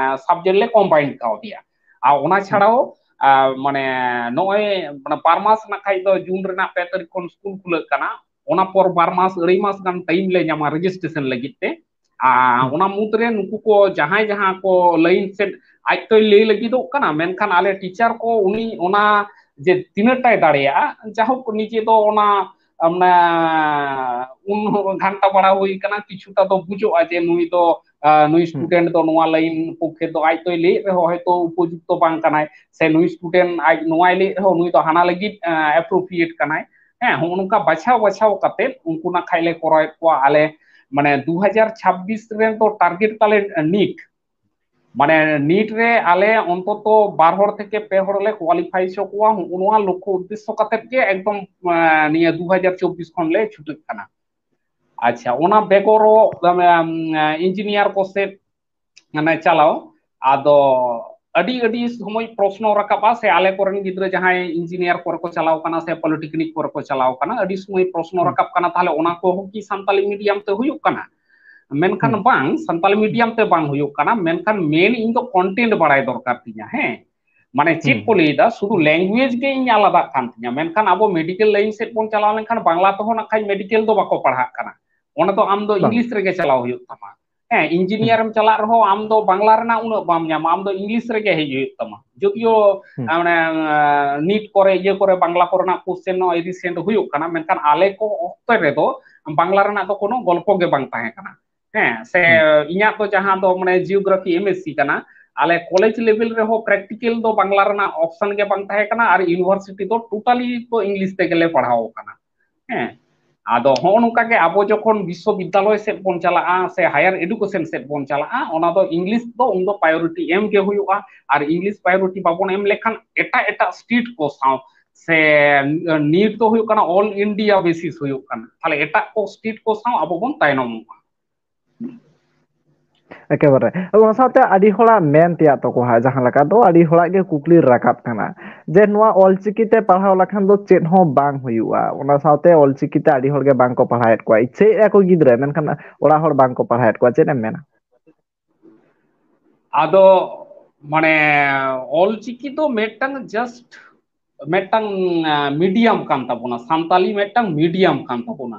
ᱥᱟᱵᱡᱮᱠᱴ ᱞᱮ ᱠᱚᱢᱵᱟᱭᱤᱱ ᱠᱟᱣᱫᱮᱭᱟ᱾ ᱟᱨ ᱚᱱᱟ ᱦᱩᱸ᱾ ᱪᱷᱟᱲᱟᱣ, ᱟ, ᱢᱟᱱᱮ ᱱᱚᱜᱼᱚᱭ ᱢᱟᱱᱮ ᱵᱟᱨ ᱢᱟᱥ ᱱᱟᱜ ᱠᱷᱟᱡ ᱫᱚ ᱡᱩᱱ ᱨᱮᱱᱟᱜ ᱯᱮ ᱛᱟᱹᱨᱤᱠᱷ ᱠᱷᱚᱱ ᱥᱠᱩᱞ ᱠᱷᱩᱞᱟᱹᱜ ᱠᱟᱱᱟ, ᱚᱱᱟ ᱯᱚᱨ ᱵᱟᱨ ᱢᱟᱥ ᱟᱹᱲᱟᱹᱭ ᱢᱟᱥ ᱜᱟᱱ ᱴᱟᱭᱤᱢ ᱞᱮ ᱧᱟᱢᱟ ᱨᱮᱡᱤᱥᱴᱨᱮᱥᱚᱱ ᱞᱟᱹᱜᱤᱫ ᱛᱮ᱾ ᱟᱨ ᱦᱩᱸ᱾ ᱚᱱᱟ ᱢᱩᱫᱽᱨᱮ ᱱᱩᱠᱩ ᱠᱚ ᱡᱟᱦᱟᱸᱭ ᱡᱟᱦᱟᱸ ᱠᱚ ᱞᱟᱭᱤᱱ ᱥᱮᱫ ᱟᱡ ᱛᱚᱭ ᱞᱟᱹᱭ ᱞᱟᱹᱜᱤᱫᱚᱜ ᱠᱟᱱᱟ, ᱢᱮᱱᱠᱷᱟᱱ ᱟᱞᱮ ᱴᱤᱪᱟᱨ ᱠᱚ ᱩᱱᱤ ᱚᱱᱟ ᱡᱮ ᱛᱤᱱᱟᱹᱜ ᱴᱟᱭ ᱫᱟᱲᱮᱭᱟᱜᱼᱟ᱾ ᱡᱟᱦᱳᱠ, ᱱᱤᱡᱮ ᱫᱚ ᱚᱱᱟ, ᱢᱟᱱᱮ, ᱩᱱ ᱜᱷᱟᱱᱴᱟ ᱵᱟᱲᱟ ᱦᱩᱭ ᱠᱟᱱᱟ, ᱠᱤᱪᱷᱩᱴᱟ ᱫᱚ ᱵᱩᱡᱷᱟᱹᱜᱼᱟ ᱡᱮ ᱱᱩᱭ ᱫᱚ, ᱟᱸ, ᱱᱩᱭ ᱦᱩᱸ᱾ student ᱫᱚ ᱱᱚᱣᱟ line ᱯᱚᱠᱠᱷᱮ ᱫᱚ ᱟᱡ ᱫᱚᱭ ᱞᱟᱹᱭᱮᱫ ᱨᱮᱦᱚᱸ ᱦᱚᱭᱛᱳ ᱩᱯᱚᱡᱩᱠᱛᱚ ᱵᱟᱝ ᱠᱟᱱᱟᱭ, ᱥᱮ ᱱᱩᱭ student ᱟᱡ ᱱᱚᱣᱟᱭ ᱞᱟᱹᱭᱮᱫ ᱨᱮᱦᱚᱸ ᱱᱩᱭ ᱫᱚ ᱦᱟᱱᱟ ᱞᱟᱹᱜᱤᱫ, ᱟᱸ, appropriate ᱠᱟᱱᱟᱭ᱾ ᱦᱮᱸ, ᱦᱚᱸᱜᱼᱚ ᱱᱚᱝᱠᱟ ᱵᱟᱪᱷᱟᱣ ᱵᱟᱪᱷᱟᱣ ᱠᱟᱛᱮᱫ ᱩᱱᱠᱩ ᱱᱟᱜ ᱠᱷᱟᱡ ᱞᱮ ᱠᱚᱨᱟᱣᱮᱫ ᱠᱚᱣᱟ ᱟᱞᱮ, ᱢᱟᱱᱮ, ᱫᱩ ᱦᱟᱡᱟᱨ ᱪᱷᱟᱵᱵᱤᱥ ᱨᱮᱱ ᱫᱚ target ᱛᱟᱞᱮ NEET᱾ ᱢᱟᱱᱮ, NEET ᱨᱮ ᱟᱞᱮ ᱚᱱᱛᱚᱛᱚ ᱵᱟᱨ ᱦᱚᱲ ᱛᱷᱮᱠᱮ ᱯᱮ ᱦᱚᱲ ᱞᱮ qualify ᱦᱚᱪᱚ ᱠᱚᱣᱟ᱾ ᱦᱚᱸᱜᱼᱚ ᱱᱚᱣᱟ ᱞᱚᱠᱠᱷᱚ ᱩᱫᱽᱫᱮᱥᱥᱚ ᱠᱟᱛᱮᱫ ᱜᱮ ᱮᱠᱫᱚᱢ, ᱟᱸ, ᱱᱤᱭᱟᱹ ᱫᱩ ᱦᱟᱡᱟᱨ ᱪᱚᱵᱵᱤᱥ ᱠᱷᱚᱱ ᱞᱮ ᱪᱷᱩᱴᱟᱹᱜ ᱠᱟᱱᱟ᱾ ᱟᱪᱪᱷᱟ, ᱚᱱᱟ ᱵᱮᱜᱚᱨᱚ, ᱟᱢ, engineer ᱠᱚ ᱥᱮᱫ, ᱢᱟᱱᱮ, ᱪᱟᱞᱟᱣ, ᱟᱫᱚ ᱟᱹᱰᱤ, ᱟᱹᱰᱤ ᱥᱚᱢᱚᱭ ᱯᱨᱚᱥᱱᱚ ᱨᱟᱠᱟᱵᱼᱟ, ᱥᱮ ᱟᱞᱮ ᱠᱚᱨᱮᱱ ᱜᱤᱫᱽᱨᱟᱹ ᱡᱟᱦᱟᱸᱭ engineer ᱠᱚᱨᱮ ᱠᱚ ᱪᱟᱞᱟᱣ ᱠᱟᱱᱟ ᱥᱮ polytechnic ᱠᱚᱨᱮ ᱠᱚ ᱪᱟᱞᱟᱣ ᱠᱟᱱᱟ, ᱟᱹᱰᱤ ᱥᱚᱢᱚᱭ ᱯᱨᱚᱥᱱᱚ ᱦᱩᱸ᱾ ᱨᱟᱠᱟᱵ ᱠᱟᱱᱟ, ᱛᱟᱦᱞᱮ ᱚᱱᱟ ᱠᱚᱦᱚᱸ ᱠᱤ ᱥᱟᱱᱛᱟᱞᱤ medium ᱛᱮ ᱦᱩᱭᱩᱜ ᱠᱟᱱᱟ? ᱢᱮᱱᱠᱷᱟᱱ ᱦᱩᱸ᱾ ᱵᱟᱝ, ᱥᱟᱱᱛᱟᱞᱤ medium ᱛᱮ ᱵᱟᱝ ᱦᱩᱭᱩᱜ ᱠᱟᱱᱟ, ᱢᱮᱱᱠᱷᱟᱱ main ᱤᱧ ᱫᱚ content ᱵᱟᱲᱟᱭ ᱫᱚᱨᱠᱟᱨ ᱛᱤᱧᱟ, ᱦᱮᱸ? ᱢᱟᱱᱮ, ᱪᱮᱫ ᱦᱩᱸ᱾ ᱠᱚ ᱞᱟᱹᱭᱫᱟ, ᱥᱩᱫᱷᱩ language ᱜᱮ ᱤᱧ ᱟᱞᱟᱫᱟᱜ ᱠᱟᱱ ᱛᱤᱧᱟ, ᱢᱮᱱᱠᱷᱟᱱ ᱟᱵᱚ medical line ᱥᱮᱫ ᱵᱚᱱ ᱪᱟᱞᱟᱣ ᱞᱮᱱᱠᱷᱟᱱ ᱵᱟᱝᱞᱟ ᱛᱮᱦᱚᱸ ᱱᱟᱜ ᱠᱷᱟᱡ medical ᱫᱚ ᱵᱟᱠᱚ ᱯᱟᱲᱦᱟᱜ ᱠᱟᱱᱟ, ᱚᱱᱟ ᱫᱚ ᱟᱢ ᱫᱚ ᱵᱟᱝ᱾ English ᱨᱮᱜᱮ ᱪᱟᱞᱟᱣ ᱦᱩᱭᱩᱜ ᱛᱟᱢᱟ᱾ ᱦᱮᱸ, engineer ᱦᱩᱸ᱾ ᱮᱢ ᱪᱟᱞᱟᱜ ᱨᱮᱦᱚᱸ ᱟᱢ ᱫᱚ ᱵᱟᱝᱞᱟ ᱨᱮᱱᱟᱜ ᱩᱱᱟᱹᱜ ᱵᱟᱢ ᱧᱟᱢᱟ, ᱟᱢ ᱫᱚ English ᱨᱮᱜᱮ ᱦᱮᱡ ᱦᱩᱭᱩᱜ ᱛᱟᱢᱟ᱾ ᱡᱚᱫᱤᱭᱳ, ᱦᱩᱸ᱾ ᱟ, ᱢᱟᱱᱮ, ᱟ, NEET ᱠᱚᱨᱮ, ᱤᱭᱟᱹ ᱠᱚᱨᱮ ᱵᱟᱝᱞᱟ ᱠᱚᱨᱮᱱᱟᱜ question ᱦᱚᱸ recent ᱦᱩᱭᱩᱜ ᱠᱟᱱᱟ, ᱢᱮᱱᱠᱷᱟᱱ ᱟᱞᱮ ᱠᱚ ᱚᱠᱛᱚ ᱨᱮᱫᱚ ᱵᱟᱝᱞᱟ ᱨᱮᱱᱟᱜ ᱫᱚ ᱠᱳᱱᱳ ᱜᱚᱞᱯᱚ ᱜᱮ ᱵᱟᱝ ᱛᱟᱦᱮᱸ ᱠᱟᱱᱟ᱾ ᱦᱮᱸ, ᱥᱮ ᱦᱩᱸ᱾ ᱤᱧᱟᱹᱜ ᱫᱚ ᱡᱟᱦᱟᱸ ᱫᱚ, ᱢᱟᱱᱮ, geography MSc ᱠᱟᱱᱟ, ᱟᱞᱮ college level ᱨᱮᱦᱚᱸ practical ᱫᱚ ᱵᱟᱝᱞᱟ ᱨᱮᱱᱟᱜ option ᱜᱮ ᱵᱟᱝ ᱛᱟᱦᱮᱸ ᱠᱟᱱᱟ ᱟᱨ university ᱫᱚ totally ᱫᱚ English ᱛᱮᱜᱮᱞᱮ ᱯᱟᱲᱦᱟᱣ ᱠᱟᱱᱟ᱾ ᱦᱮᱸ, ᱟᱫᱚ ᱦᱚᱸᱜᱼᱚ ᱱᱚᱝᱠᱟ ᱜᱮ ᱟᱵᱚ ᱡᱚᱠᱷᱚᱱ ᱵᱤᱥᱥᱚᱵᱤᱫᱽᱫᱟᱞᱚᱭ ᱥᱮᱫ ᱵᱚᱱ ᱪᱟᱞᱟᱜᱼᱟ ᱥᱮ higher education ᱥᱮᱫ ᱵᱚᱱ ᱪᱟᱞᱟᱜᱼᱟ, ᱚᱱᱟ ᱫᱚ English ᱫᱚ ᱩᱱᱫᱚ priority ᱮᱢ ᱜᱮ ᱦᱩᱭᱩᱜᱼᱟ᱾ ᱟᱨ English priority ᱵᱟᱵᱚᱱ ᱮᱢ ᱞᱮᱠᱷᱟᱱ ᱮᱴᱟᱜ ᱮᱴᱟᱜ state ᱠᱚ ᱥᱟᱶ ᱥᱮ NEET ᱫᱚ ᱦᱩᱭᱩᱜ ᱠᱟᱱᱟ all India basis ᱦᱩᱭᱩᱜ ᱠᱟᱱᱟ, ᱛᱟᱦᱞᱮ ᱮᱴᱟᱜ ᱠᱚ state ᱠᱚ ᱥᱟᱶ ᱟᱵᱚ ᱵᱚᱱ ᱛᱟᱭᱱᱚᱢᱚᱜᱼᱟ᱾ ᱮᱠᱮᱵᱟᱨᱮ᱾ ᱚᱱᱟ ᱥᱟᱶᱛᱮ ᱟᱹᱰᱤ ᱦᱚᱲᱟᱜ ᱢᱮᱱ ᱛᱮᱭᱟᱜ ᱛᱟᱠᱚ ᱦᱟᱸᱜ, ᱡᱟᱦᱟᱸ ᱞᱮᱠᱟ ᱫᱚ ᱟᱹᱰᱤ ᱦᱚᱲᱟᱜ ᱜᱮ ᱠᱩᱠᱞᱤ ᱨᱟᱠᱟᱵ ᱠᱟᱱᱟ ᱡᱮ ᱱᱚᱣᱟ ᱚᱞᱪᱤᱠᱤ ᱛᱮ ᱯᱟᱲᱦᱟᱣ ᱞᱮᱠᱷᱟᱱ ᱫᱚ ᱪᱮᱫ ᱦᱚᱸ ᱵᱟᱝ ᱦᱩᱭᱩᱜᱼᱟ᱾ ᱚᱱᱟ ᱥᱟᱶᱛᱮ ᱚᱞᱪᱤᱠᱤ ᱛᱮ ᱟᱹᱰᱤ ᱦᱚᱲ ᱜᱮ ᱵᱟᱝ ᱠᱚ ᱯᱟᱲᱦᱟᱣᱮᱫ ᱠᱚᱣᱟ, ᱤᱪᱪᱷᱟᱹᱭᱮᱫᱼᱟ ᱠᱚ ᱜᱤᱫᱽᱨᱟᱹ, ᱢᱮᱱᱠᱷᱟᱱ ᱚᱲᱟᱜ ᱦᱚᱲ ᱵᱟᱝ ᱠᱚ ᱯᱟᱲᱦᱟᱣᱮᱫ ᱠᱚᱣᱟ᱾ ᱪᱮᱫ ᱮᱢ ᱢᱮᱱᱟ? ᱟᱫᱚ, ᱢᱟᱱᱮ, ᱚᱞᱪᱤᱠᱤ ᱫᱚ ᱢᱤᱫᱴᱟᱝ just ᱢᱤᱫᱴᱟᱝ, ᱟ, medium ᱠᱟᱱ ᱛᱟᱵᱚᱱᱟ, ᱥᱟᱱᱛᱟᱞᱤ ᱢᱤᱫᱴᱟᱝ medium ᱠᱟᱱ ᱛᱟᱵᱚᱱᱟ᱾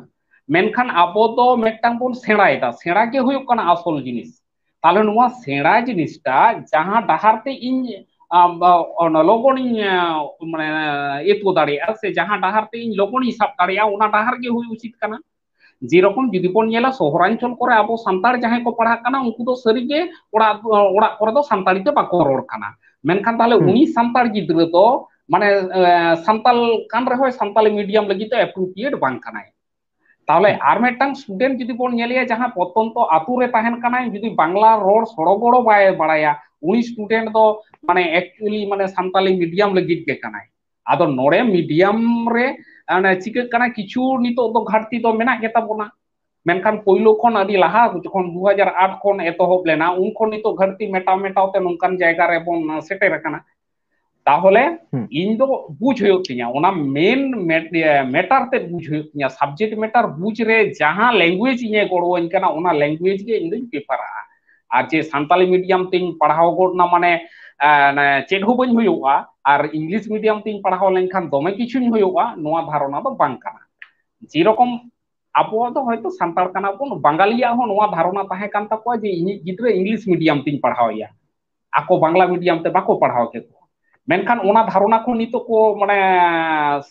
ᱢᱮᱱᱠᱷᱟᱱ ᱟᱵᱚ ᱫᱚ ᱢᱤᱫᱴᱟᱝ ᱵᱚᱱ ᱥᱮᱬᱟᱭᱮᱫᱟ, ᱥᱮᱬᱟ ᱜᱮ ᱦᱩᱭᱩᱜ ᱠᱟᱱᱟ ᱟᱥᱚᱞ ᱡᱤᱱᱤᱥ᱾ ᱛᱟᱦᱞᱮ ᱱᱚᱣᱟ ᱥᱮᱬᱟ ᱡᱤᱱᱤᱥᱴᱟ ᱡᱟᱦᱟᱸ ᱰᱟᱦᱟᱨ ᱛᱮ ᱤᱧ ᱟᱢ, ᱟ, ᱚᱱᱟ ᱞᱚᱜᱚᱱᱤᱧ, ᱟ, ᱢᱟᱱᱮ, ᱮᱛᱚ ᱫᱟᱲᱮᱭᱟᱜᱼᱟ, ᱥᱮ ᱡᱟᱦᱟᱸ ᱰᱟᱦᱟᱨ ᱛᱮ ᱤᱧ ᱞᱚᱜᱚᱱᱤᱧ ᱥᱟᱵ ᱫᱟᱲᱮᱭᱟᱜᱼᱟ, ᱚᱱᱟ ᱰᱟᱦᱟᱨ ᱜᱮ ᱦᱩᱭ ᱩᱪᱤᱛ ᱠᱟᱱᱟ᱾ ᱡᱮᱨᱚᱠᱚᱢ ᱡᱩᱫᱤ ᱵᱚᱱ ᱧᱮᱞᱟ, ᱥᱚᱦᱚᱨᱟᱧᱪᱚᱞ ᱠᱚᱨᱮ ᱟᱵᱚ ᱥᱟᱱᱛᱟᱲ ᱡᱟᱦᱟᱸᱭ ᱠᱚ ᱯᱟᱲᱦᱟᱜ ᱠᱟᱱᱟ, ᱩᱱᱠᱩ ᱫᱚ ᱥᱟᱹᱨᱤᱜᱮ ᱚᱲᱟᱜ, ᱚᱲᱟᱜ ᱠᱚᱨᱮ ᱫᱚ ᱥᱟᱱᱛᱟᱲᱤ ᱛᱮ ᱵᱟᱠᱚ ᱨᱚᱲ ᱠᱟᱱᱟ᱾ ᱢᱮᱱᱠᱷᱟᱱ ᱛᱟᱦᱞᱮ ᱦᱩᱸ᱾ ᱩᱱᱤ ᱥᱟᱱᱛᱟᱲ ᱜᱤᱫᱽᱨᱟᱹ ᱫᱚ, ᱢᱟᱱᱮ, ᱮ, ᱥᱟᱱᱛᱟᱲ ᱠᱟᱱ ᱨᱮᱦᱚᱸᱭ ᱥᱟᱱᱛᱟᱲᱤ ᱢᱤᱰᱤᱭᱟᱢ ᱞᱟᱹᱜᱤᱫ ᱫᱚ appropriate ᱵᱟᱝ ᱠᱟᱱᱟᱭ᱾ ᱛᱟᱦᱞᱮ ᱦᱩᱸ᱾ ᱟᱨ ᱢᱤᱫᱴᱟᱝ student ᱡᱩᱫᱤ ᱵᱚᱱ ᱧᱮᱞᱮᱭᱟ, ᱡᱟᱦᱟᱸ ᱯᱨᱚᱛᱛᱚᱱᱛᱚ ᱟᱛᱳ ᱨᱮ ᱛᱟᱦᱮᱱ ᱠᱟᱱᱟᱭ, ᱡᱩᱫᱤ ᱵᱟᱝᱞᱟ ᱨᱚᱲ ᱥᱚᱲᱚ ᱜᱚᱲᱚ ᱵᱟᱭ ᱵᱟᱲᱟᱭᱟ, ᱩᱱᱤ student ᱫᱚ, ᱢᱟᱱᱮ, actually, ᱢᱟᱱᱮ, ᱥᱟᱱᱛᱟᱞᱤ ᱢᱤᱰᱤᱭᱟᱢ ᱞᱟᱹᱜᱤᱫ ᱜᱮ ᱠᱟᱱᱟᱭ᱾ ᱟᱫᱚ ᱱᱚᱰᱮ ᱢᱤᱰᱤᱭᱟᱢ ᱨᱮ, ᱢᱟᱱᱮ, ᱪᱤᱠᱟᱹᱜ ᱠᱟᱱᱟ, ᱠᱤᱪᱷᱩ ᱱᱤᱛᱚᱜ ᱫᱚ ᱜᱷᱟᱴᱛᱤ ᱫᱚ ᱢᱮᱱᱟᱜ ᱜᱮᱛᱟ ᱵᱚᱱᱟ᱾ ᱢᱮᱱᱠᱷᱟᱱ ᱯᱳᱭᱞᱳ ᱠᱷᱚᱱ ᱟᱹᱰᱤ ᱞᱟᱦᱟ ᱡᱚᱠᱷᱚᱱ ᱫᱩ ᱦᱟᱡᱟᱨ ᱟᱴ ᱠᱷᱚᱱ ᱮᱛᱚᱦᱚᱵ ᱞᱮᱱᱟ, ᱩᱱ ᱠᱷᱚᱱ ᱱᱤᱛᱚᱜ ᱜᱷᱟᱴᱛᱤ ᱢᱮᱴᱟᱣ ᱢᱮᱴᱟᱣ ᱛᱮ ᱱᱚᱝᱠᱟᱱ ᱡᱟᱭᱜᱟ ᱨᱮᱵᱚᱱ ᱥᱮᱴᱮᱨ ᱟᱠᱟᱱᱟ᱾ ᱛᱟᱦᱚᱞᱮ ᱦᱩᱸ᱾ ᱤᱧ ᱫᱚ ᱵᱩᱡᱽ ᱦᱩᱭᱩᱜ ᱛᱤᱧᱟ, ᱚᱱᱟ main mat-, ᱮ, matter ᱛᱮᱫ ᱵᱩᱡᱽ ᱦᱩᱭᱩᱜ ᱛᱤᱧᱟ, subject matter ᱵᱩᱡᱽ ᱨᱮ ᱡᱟᱦᱟᱸ language ᱤᱧᱮ ᱜᱚᱲᱚᱣᱟᱹᱧ ᱠᱟᱱᱟ, ᱚᱱᱟ language ᱜᱮ ᱤᱧ ᱫᱚᱧ ᱯᱨᱤᱯᱷᱟᱨᱟᱜᱼᱟ᱾ ᱟᱨ ᱡᱮ ᱥᱟᱱᱛᱟᱞᱤ ᱢᱤᱰᱤᱭᱟᱢ ᱛᱤᱧ ᱯᱟᱲᱦᱟᱣ ᱜᱚᱫ ᱱᱟ, ᱢᱟᱱᱮ, ᱮ, ᱚᱱᱮ, ᱪᱮᱫ ᱦᱚᱸ ᱵᱟᱹᱧ ᱦᱩᱭᱩᱜᱼᱟ, ᱟᱨ ᱤᱝᱞᱤᱥ ᱢᱤᱰᱤᱭᱟᱢ ᱛᱤᱧ ᱯᱟᱲᱦᱟᱣ ᱞᱮᱱᱠᱷᱟᱱ ᱫᱚᱢᱮ ᱠᱤᱪᱷᱩᱧ ᱦᱩᱭᱩᱜᱼᱟ, ᱱᱚᱣᱟ ᱫᱷᱟᱨᱚᱱᱟ ᱫᱚ ᱵᱟᱝ ᱠᱟᱱᱟ᱾ ᱡᱮᱨᱚᱠᱚᱢ ᱟᱵᱚ ᱫᱚ ᱦᱚᱭᱛᱳ ᱥᱟᱱᱛᱟᱲ ᱠᱟᱱᱟ ᱵᱚᱱ, ᱵᱟᱝᱜᱟᱞᱤᱭᱟᱜ ᱦᱚᱸ ᱱᱚᱣᱟ ᱫᱷᱟᱨᱚᱱᱟ ᱛᱟᱦᱮᱸ ᱠᱟᱱ ᱛᱟᱠᱚᱣᱟ ᱡᱮ ᱤᱧᱤᱡ ᱜᱤᱫᱽᱨᱟᱹ ᱤᱝᱞᱤᱥ ᱢᱤᱰᱤᱭᱟᱢ ᱛᱤᱧ ᱯᱟᱲᱦᱟᱣᱮᱭᱟ, ᱟᱠᱚ ᱵᱟᱝᱞᱟ ᱢᱤᱰᱤᱭᱟᱢ ᱛᱮ ᱵᱟᱠᱚ ᱯᱟᱲᱦᱟᱣ ᱠᱮᱠᱚᱣᱟ᱾ ᱢᱮᱱᱠᱷᱟᱱ ᱚᱱᱟ ᱫᱷᱟᱨᱚᱱᱟ ᱠᱷᱚᱱ ᱱᱤᱛᱚᱜ ᱠᱚ, ᱢᱟᱱᱮ,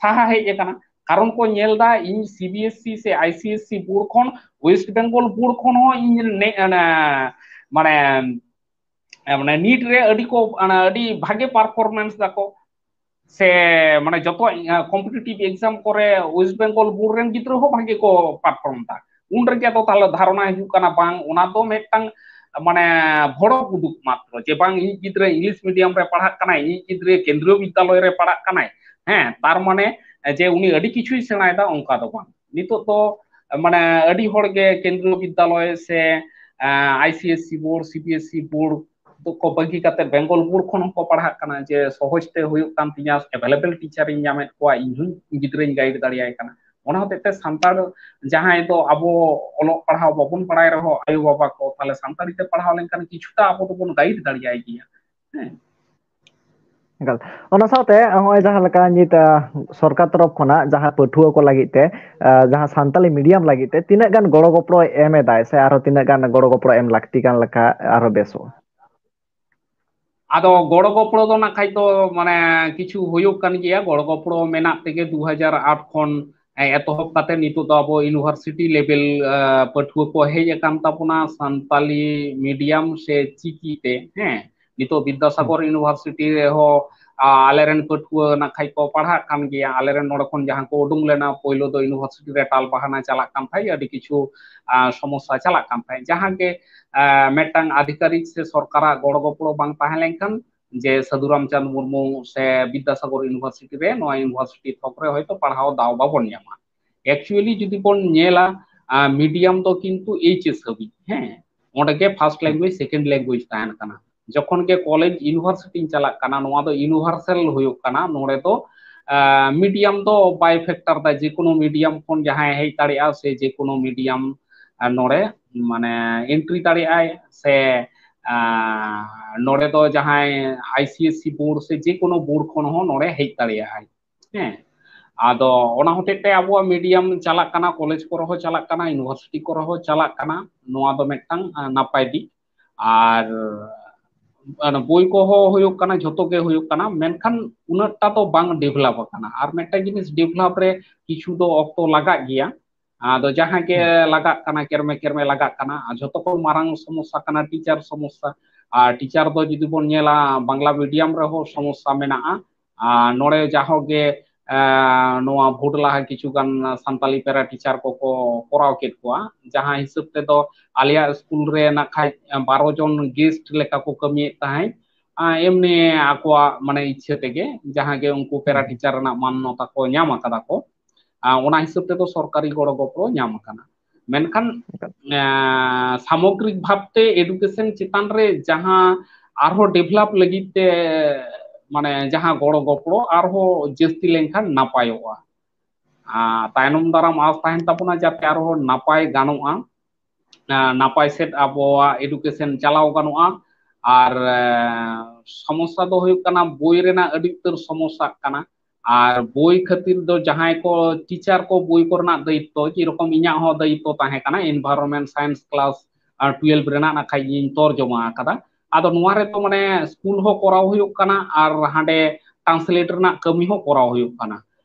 ᱥᱟᱦᱟ ᱦᱮᱡ ᱟᱠᱟᱱᱟ᱾ ᱠᱟᱨᱚᱱ ᱠᱚ ᱧᱮᱞ ᱮᱫᱟ, ᱤᱧ CBSE ᱥᱮ ICSE ᱵᱳᱨᱰ ᱠᱷᱚᱱ, West Bengal ᱵᱳᱨᱰ ᱠᱷᱚᱱ ᱦᱚᱸ ᱤᱧ ᱱᱮ-, ᱚᱱᱟ, ᱢᱟᱱᱮ, ᱮ, ᱢᱟᱱᱮ, NEET ᱨᱮ ᱟᱹᱰᱤ ᱠᱚ, ᱚᱱᱟ, ᱟᱹᱰᱤ ᱵᱷᱟᱜᱮ performance ᱫᱟᱠᱚ, ᱥᱮ, ᱢᱟᱱᱮ, ᱡᱚᱛᱚ, ᱮ, competitive exam ᱠᱚᱨᱮ West Bengal ᱵᱳᱨᱰ ᱨᱮᱱ ᱜᱤᱫᱽᱨᱟᱹ ᱦᱚᱸ ᱵᱷᱟᱜᱮ ᱠᱚ perform ᱫᱟ᱾ ᱩᱱ ᱨᱮᱜᱮ ᱟᱫᱚ ᱛᱟᱦᱞᱮ ᱫᱷᱟᱨᱚᱱᱟ ᱦᱤᱡᱩᱜ ᱠᱟᱱᱟ, ᱵᱟᱝ, ᱚᱱᱟ ᱫᱚ ᱢᱤᱫᱴᱟᱝ, ᱢᱟᱱᱮ, ᱵᱷᱚᱲᱚᱠ ᱩᱫᱩᱜ ᱢᱟᱛᱨᱚ, ᱡᱮ ᱵᱟᱝ, ᱤᱧᱤᱡ ᱜᱤᱫᱽᱨᱟᱹ ᱤᱝᱞᱤᱥ ᱢᱤᱰᱤᱭᱟᱢ ᱨᱮ ᱯᱟᱲᱦᱟᱜ ᱠᱟᱱᱟᱭ, ᱤᱧᱤᱡ ᱜᱤᱫᱽᱨᱟᱹ ᱠᱮᱱᱫᱨᱤᱭᱚ ᱵᱤᱫᱽᱫᱟᱞᱚᱭ ᱨᱮ ᱯᱟᱲᱦᱟᱜ ᱠᱟᱱᱟᱭ, ᱦᱮᱸ, ᱛᱟᱨ ᱢᱟᱱᱮ, ᱡᱮ ᱩᱱᱤ ᱟᱹᱰᱤ ᱠᱤᱪᱷᱩᱭ ᱥᱮᱬᱟᱭᱮᱫᱟ, ᱚᱱᱠᱟ ᱫᱚ ᱵᱟᱝ᱾ ᱱᱤᱛᱚᱜ ᱫᱚ, ᱢᱟᱱᱮ, ᱟᱹᱰᱤ ᱦᱚᱲ ᱜᱮ ᱠᱮᱱᱫᱨᱤᱭᱚ ᱵᱤᱫᱽᱫᱟᱞᱚᱭ ᱥᱮ, ᱮ, ICSE ᱵᱳᱨᱰ, CBSE ᱵᱳᱨᱰ ᱠᱚ ᱵᱟᱹᱜᱤ ᱠᱟᱛᱮ ᱵᱮᱝᱜᱚᱞ ᱵᱳᱨᱰ ᱠᱷᱚᱱ ᱦᱚᱸᱠᱚ ᱯᱟᱲᱦᱟᱜ ᱠᱟᱱᱟ, ᱡᱮ ᱥᱚᱦᱚᱡᱽ ᱛᱮ ᱦᱩᱭᱩᱜ ᱠᱟᱱ ᱛᱤᱧᱟ, available teacher ᱤᱧ ᱧᱟᱢᱮᱫ ᱠᱚᱣᱟ, ᱤᱧ ᱦᱚᱸ ᱜᱤᱫᱽᱨᱟᱹᱧ guide ᱫᱟᱲᱮᱭᱟᱭ ᱠᱟᱱᱟ᱾ ᱚᱱᱟ ᱦᱚᱛᱮᱡ ᱛᱮ ᱥᱟᱱᱛᱟᱲ ᱡᱟᱦᱟᱸᱭ ᱫᱚ ᱟᱵᱚ ᱚᱞᱚᱜ ᱯᱟᱲᱦᱟᱣ ᱵᱟᱵᱚᱱ ᱵᱟᱲᱟᱭ ᱨᱮᱦᱚᱸ, ᱟᱭᱳ ᱵᱟᱵᱟ ᱠᱚ, ᱛᱟᱦᱞᱮ ᱥᱟᱱᱛᱟᱲᱤ ᱛᱮ ᱯᱟᱲᱦᱟᱣ ᱞᱮᱱᱠᱷᱟᱱ ᱠᱤᱪᱷᱩᱴᱟ ᱟᱵᱚ ᱫᱚᱵᱚᱱ guide ᱫᱟᱲᱮᱭᱟᱭ ᱜᱮᱭᱟ᱾ ᱦᱮᱸ᱾ ᱮᱠᱟᱞ᱾ ᱚᱱᱟ ᱥᱟᱶᱛᱮ ᱱᱚᱜᱼᱚᱭ ᱡᱟᱦᱟᱸ ᱞᱮᱠᱟ ᱱᱤᱛ, ᱟ, ᱥᱚᱨᱠᱟᱨ ᱛᱚᱨᱚᱯ ᱠᱷᱚᱱᱟᱜ ᱡᱟᱦᱟᱸ ᱯᱟᱹᱴᱷᱩᱣᱟᱹ ᱠᱚ ᱞᱟᱹᱜᱤᱫ ᱛᱮ, ᱟ, ᱡᱟᱦᱟᱸ ᱥᱟᱱᱛᱟᱞᱤ ᱢᱤᱰᱤᱭᱟᱢ ᱞᱟᱹᱜᱤᱫ ᱛᱮ ᱛᱤᱱᱟᱹᱜ ᱜᱟᱱ ᱜᱚᱲᱚ ᱜᱚᱯᱚᱲᱚᱭ ᱮᱢ ᱮᱫᱟᱭ ᱥᱮ ᱟᱨᱦᱚᱸ ᱛᱤᱱᱟᱹᱜ ᱜᱟᱱ ᱜᱚᱲᱚ ᱜᱚᱯᱚᱲᱚ ᱮᱢ ᱞᱟᱹᱠᱛᱤ ᱠᱟᱱ ᱞᱮᱠᱟ ᱟᱨᱦᱚᱸ ᱵᱮᱥᱚᱜᱼᱟ? ᱟᱫᱚ ᱜᱚᱲᱚ ᱜᱚᱯᱚᱲᱚ ᱫᱚ ᱱᱟᱜ ᱠᱷᱟᱡ ᱫᱚ ᱢᱟᱱᱮ ᱠᱤᱪᱷᱩ ᱦᱩᱭᱩᱜ ᱠᱟᱱ ᱜᱮᱭᱟ᱾ ᱜᱚᱲᱚ ᱜᱚᱯᱚᱲᱚ ᱢᱮᱱᱟᱜ ᱛᱮᱜᱮ ᱫᱩ ᱦᱟᱡᱟᱨ ᱟᱴ ᱠᱷᱚᱱ, ᱮ, ᱮᱛᱚᱦᱚᱵ ᱠᱟᱛᱮ ᱱᱤᱛᱚᱜ ᱫᱚ ᱟᱵᱚ university level, ᱮ, ᱯᱟᱹᱴᱷᱩᱣᱟᱹ ᱠᱚ ᱦᱮᱡ ᱟᱠᱟᱱ ᱛᱟᱵᱚᱱᱟ ᱥᱟᱱᱛᱟᱞᱤ medium ᱥᱮ ᱪᱤᱠᱤ ᱛᱮ, ᱦᱮᱸ᱾ ᱱᱤᱛᱚᱜ ᱵᱤᱫᱽᱫᱟᱥᱟᱜᱚᱨ university ᱨᱮᱦᱚᱸ, ᱟ, ᱟᱞᱮᱨᱮᱱ ᱯᱟᱹᱴᱷᱩᱣᱟᱹ ᱱᱟᱜ ᱠᱷᱟᱡ ᱠᱚ ᱯᱟᱲᱦᱟᱜ ᱠᱟᱱ ᱜᱮᱭᱟ᱾ ᱟᱞᱮᱨᱮᱱ ᱱᱚᱰᱮ ᱠᱷᱚᱱ ᱡᱟᱦᱟᱸ ᱠᱚ ᱩᱰᱩᱝ ᱞᱮᱱᱟ, ᱯᱳᱭᱞᱳ ᱫᱚ university ᱨᱮ ᱴᱟᱞ ᱵᱟᱦᱟᱱᱟ ᱪᱟᱞᱟᱜ ᱠᱟᱱ ᱛᱟᱦᱮᱸᱫ, ᱟᱹᱰᱤ ᱠᱤᱪᱷᱩ, ᱟ, ᱥᱚᱢᱚᱥᱥᱟ ᱪᱟᱞᱟᱜ ᱠᱟᱱ ᱛᱟᱦᱮᱸᱫ᱾ ᱡᱟᱦᱟᱸ ᱜᱮ, ᱟ, ᱢᱤᱫᱴᱟᱝ ᱟᱫᱷᱤᱠᱟᱨᱤᱠ ᱥᱮ ᱥᱚᱨᱠᱟᱨᱟᱜ ᱜᱚᱲᱚ ᱜᱚᱯᱚᱲᱚ ᱵᱟᱝ ᱛᱟᱦᱮᱸ ᱞᱮᱱᱠᱷᱟᱱ ᱡᱮ ᱥᱟᱹᱫᱷᱩ ᱨᱟᱢᱪᱟᱸᱫᱽ ᱢᱩᱨᱢᱩ ᱥᱮ ᱵᱤᱫᱽᱫᱟᱥᱟᱜᱚᱨ university ᱨᱮ, ᱱᱚᱣᱟ university ᱛᱷᱚᱠ ᱨᱮ ᱦᱚᱭᱛᱳ ᱯᱟᱲᱦᱟᱣ ᱫᱟᱣ ᱵᱟᱵᱚᱱ ᱧᱟᱢᱟ᱾ Actually ᱡᱩᱫᱤ ᱵᱚᱱ ᱧᱮᱞᱟ, ᱟ, medium ᱫᱚ ᱠᱤᱱᱛᱩ H S ᱦᱟᱹᱵᱤᱡ, ᱦᱮᱸ, ᱚᱸᱰᱮ ᱜᱮ first language, second language ᱛᱟᱦᱮᱱ ᱠᱟᱱᱟ᱾ ᱡᱚᱠᱷᱚᱱ ᱜᱮ college university ᱪᱟᱞᱟᱜ ᱠᱟᱱᱟ, ᱱᱚᱣᱟ ᱫᱚ universal ᱦᱩᱭᱩᱜ ᱠᱟᱱᱟ᱾ ᱱᱚᱰᱮ ᱫᱚ, ᱟ, medium ᱫᱚ ᱵᱟᱭ factor ᱫᱟ, ᱡᱮᱠᱳᱱᱳ medium ᱠᱷᱚᱱ ᱡᱟᱦᱟᱸᱭ ᱦᱮᱡ ᱫᱟᱲᱮᱭᱟᱜᱼᱟ ᱥᱮ ᱡᱮᱠᱳᱱᱳ medium, ᱟ, ᱱᱚᱰᱮ ᱢᱟᱱᱮ entry ᱫᱟᱲᱮᱭᱟᱜᱼᱟᱭ ᱥᱮ, ᱟ, ᱱᱚᱰᱮ ᱫᱚ ᱡᱟᱦᱟᱸᱭ I C S E board ᱥᱮ ᱡᱮᱠᱳᱱᱳ board ᱠᱷᱚᱱ ᱦᱚᱸ ᱱᱚᱰᱮ ᱦᱮᱡ ᱫᱟᱲᱮᱭᱟᱜᱼᱟᱭ᱾ ᱦᱮᱸ, ᱟᱫᱚ ᱚᱱᱟ ᱦᱚᱛᱮᱡ ᱛᱮ ᱟᱵᱚᱣᱟᱜ medium ᱪᱟᱞᱟᱜ ᱠᱟᱱᱟ, college ᱠᱚᱨᱮ ᱦᱚᱸ ᱪᱟᱞᱟᱜ ᱠᱟᱱᱟ, university ᱠᱚᱨᱮ ᱦᱚᱸ ᱪᱟᱞᱟᱜ ᱠᱟᱱᱟ᱾ ᱱᱚᱣᱟ ᱫᱚ ᱢᱤᱫᱴᱟᱝ, ᱟ, ᱱᱟᱯᱟᱭ ᱫᱤᱠ᱾ ᱟᱨ ᱚᱱᱟ ᱵᱳᱭ ᱠᱚᱦᱚᱸ ᱦᱩᱭᱩᱜ ᱠᱟᱱᱟ, ᱡᱷᱚᱛᱚ ᱜᱮ ᱦᱩᱭᱩᱜ ᱠᱟᱱᱟ, ᱢᱮᱱᱠᱷᱟᱱ ᱩᱱᱟᱹᱜ ᱴᱟ ᱫᱚ ᱵᱟᱝ develop ᱟᱠᱟᱱᱟ᱾ ᱟᱨ ᱢᱤᱫᱴᱟᱝ ᱡᱤᱱᱤᱥ develop ᱨᱮ ᱠᱤᱪᱷᱩ ᱫᱚ ᱚᱠᱛᱚ ᱞᱟᱜᱟᱜ ᱜᱮᱭᱟ᱾ ᱟᱫᱚ ᱡᱟᱦᱟᱸ ᱜᱮ ᱦᱩᱸ᱾ ᱞᱟᱜᱟᱜ ᱠᱟᱱᱟ, ᱠᱮᱨᱢᱮ ᱠᱮᱨᱢᱮ ᱞᱟᱜᱟᱜ ᱠᱟᱱᱟ᱾ ᱟᱨ ᱡᱷᱚᱛᱚ ᱠᱷᱚᱱ ᱢᱟᱨᱟᱝ ᱥᱚᱢᱚᱥᱥᱟ ᱠᱟᱱᱟ teacher ᱥᱚᱢᱚᱥᱥᱟ᱾ ᱟᱨ teacher ᱫᱚ ᱡᱩᱫᱤ ᱵᱚᱱ ᱧᱮᱞᱟ, ᱵᱟᱝᱞᱟ medium ᱨᱮᱦᱚᱸ ᱥᱚᱢᱚᱥᱥᱟ ᱢᱮᱱᱟᱜᱼᱟ᱾ ᱟᱨ ᱱᱚᱰᱮ ᱡᱟᱦᱚᱸ ᱜᱮ, ᱮ, ᱱᱚᱣᱟ ᱵᱷᱳᱴ ᱞᱟᱦᱟ ᱠᱤᱪᱷᱩ ᱜᱟᱱ ᱥᱟᱱᱛᱟᱞᱤ para teacher ᱠᱚᱠᱚ ᱠᱚᱨᱟᱣ ᱠᱮᱫ ᱠᱚᱣᱟ, ᱡᱟᱦᱟᱸ ᱦᱤᱥᱟᱹᱵ ᱛᱮᱫᱚ ᱟᱞᱮᱭᱟᱜ ᱥᱠᱩᱞ ᱨᱮ ᱱᱟᱜ ᱠᱷᱟᱡ ᱵᱟᱨᱚ ᱡᱚᱱ guest ᱞᱮᱠᱟ ᱠᱚ ᱠᱟᱹᱢᱤᱭᱮᱫ ᱛᱟᱦᱮᱸᱫ, ᱟ, ᱮᱢᱱᱤ ᱟᱠᱚᱣᱟᱜ ᱢᱟᱱᱮ ᱤᱪᱪᱷᱟᱹ ᱛᱮᱜᱮ, ᱡᱟᱦᱟᱸ ᱜᱮ ᱩᱱᱠᱩ para ᱦᱩᱸ᱾ teacher ᱨᱮᱱᱟᱜ ᱢᱟᱱᱱᱚᱛᱟ ᱠᱚ ᱧᱟᱢ ᱟᱠᱟᱫᱟ ᱠᱚ, ᱟ, ᱚᱱᱟ ᱦᱤᱥᱟᱹᱵ ᱛᱮᱫᱚ ᱥᱚᱨᱠᱟᱨᱤ ᱜᱚᱲᱚ ᱜᱚᱯᱚᱲᱚ ᱧᱟᱢ ᱟᱠᱟᱱᱟ᱾ ᱢᱮᱱᱠᱷᱟᱱ, ᱮᱠᱟᱞ᱾ ᱟ, ᱥᱟᱢᱚᱜᱽᱨᱤᱠ ᱵᱷᱟᱵᱛᱮ education ᱪᱮᱛᱟᱱ ᱨᱮ ᱡᱟᱦᱟᱸ ᱟᱨᱦᱚᱸ develop ᱞᱟᱹᱜᱤᱫ ᱛᱮ, ᱢᱟᱱᱮ, ᱡᱟᱦᱟᱸ ᱜᱚᱲᱚ ᱜᱚᱯᱚᱲᱚ ᱟᱨᱦᱚᱸ ᱡᱟᱹᱥᱛᱤ ᱞᱮᱱᱠᱷᱟᱱ ᱱᱟᱯᱟᱭᱚᱜᱼᱟ᱾ ᱟ, ᱛᱟᱭᱱᱚᱢ ᱫᱟᱨᱟᱢ ᱟᱸᱥ ᱛᱟᱦᱮᱱ ᱛᱟᱵᱚᱱᱟ ᱡᱟᱛᱮ ᱟᱨᱦᱚᱸ ᱱᱟᱯᱟᱭ ᱜᱟᱱᱚᱜᱼᱟ, ᱟ, ᱱᱟᱯᱟᱭ ᱥᱮᱫ ᱟᱵᱚᱣᱟᱜ education ᱪᱟᱞᱟᱣ ᱜᱟᱱᱚᱜᱼᱟ᱾ ᱟᱨ, ᱟ, ᱥᱚᱢᱚᱥᱥᱟ ᱫᱚ ᱦᱩᱭᱩᱜ ᱠᱟᱱᱟ ᱵᱳᱭ ᱨᱮᱱᱟᱜ ᱟᱹᱰᱤ ᱩᱛᱟᱹᱨ ᱥᱚᱢᱚᱥᱥᱟᱜ ᱠᱟᱱᱟ᱾ ᱟᱨ ᱵᱳᱭ ᱠᱷᱟᱹᱛᱤᱨ ᱫᱚ ᱡᱟᱦᱟᱸᱭ ᱠᱚ teacher ᱠᱚ ᱵᱳᱭ ᱠᱚᱨᱮᱱᱟᱜ ᱫᱟᱭᱤᱛᱛᱚ, ᱡᱮᱨᱚᱠᱚᱢ ᱤᱧᱟᱹᱜ ᱦᱚᱸ ᱫᱟᱭᱤᱛᱛᱚ ᱛᱟᱦᱮᱸ ᱠᱟᱱᱟ, environment science class, ᱟ, twelve ᱨᱮᱱᱟᱜ ᱱᱟᱜ ᱠᱷᱟᱡ ᱤᱧ ᱛᱚᱨᱡᱚᱢᱟ ᱟᱠᱟᱫᱟ᱾ ᱟᱫᱚ ᱱᱚᱣᱟ ᱨᱮᱫᱚ ᱢᱟᱱᱮ ᱥᱠᱩᱞ ᱦᱚᱸ ᱠᱚᱨᱟᱣ ᱦᱩᱭᱩᱜ ᱠᱟᱱᱟ ᱟᱨ ᱦᱟᱸᱰᱮ ᱴᱨᱟᱱᱥᱞᱮᱴ ᱨᱮᱱᱟᱜ ᱠᱟᱹᱢᱤ ᱦᱚᱸ ᱠᱚᱨᱟᱣ ᱦᱩᱭᱩᱜ ᱠᱟᱱᱟ᱾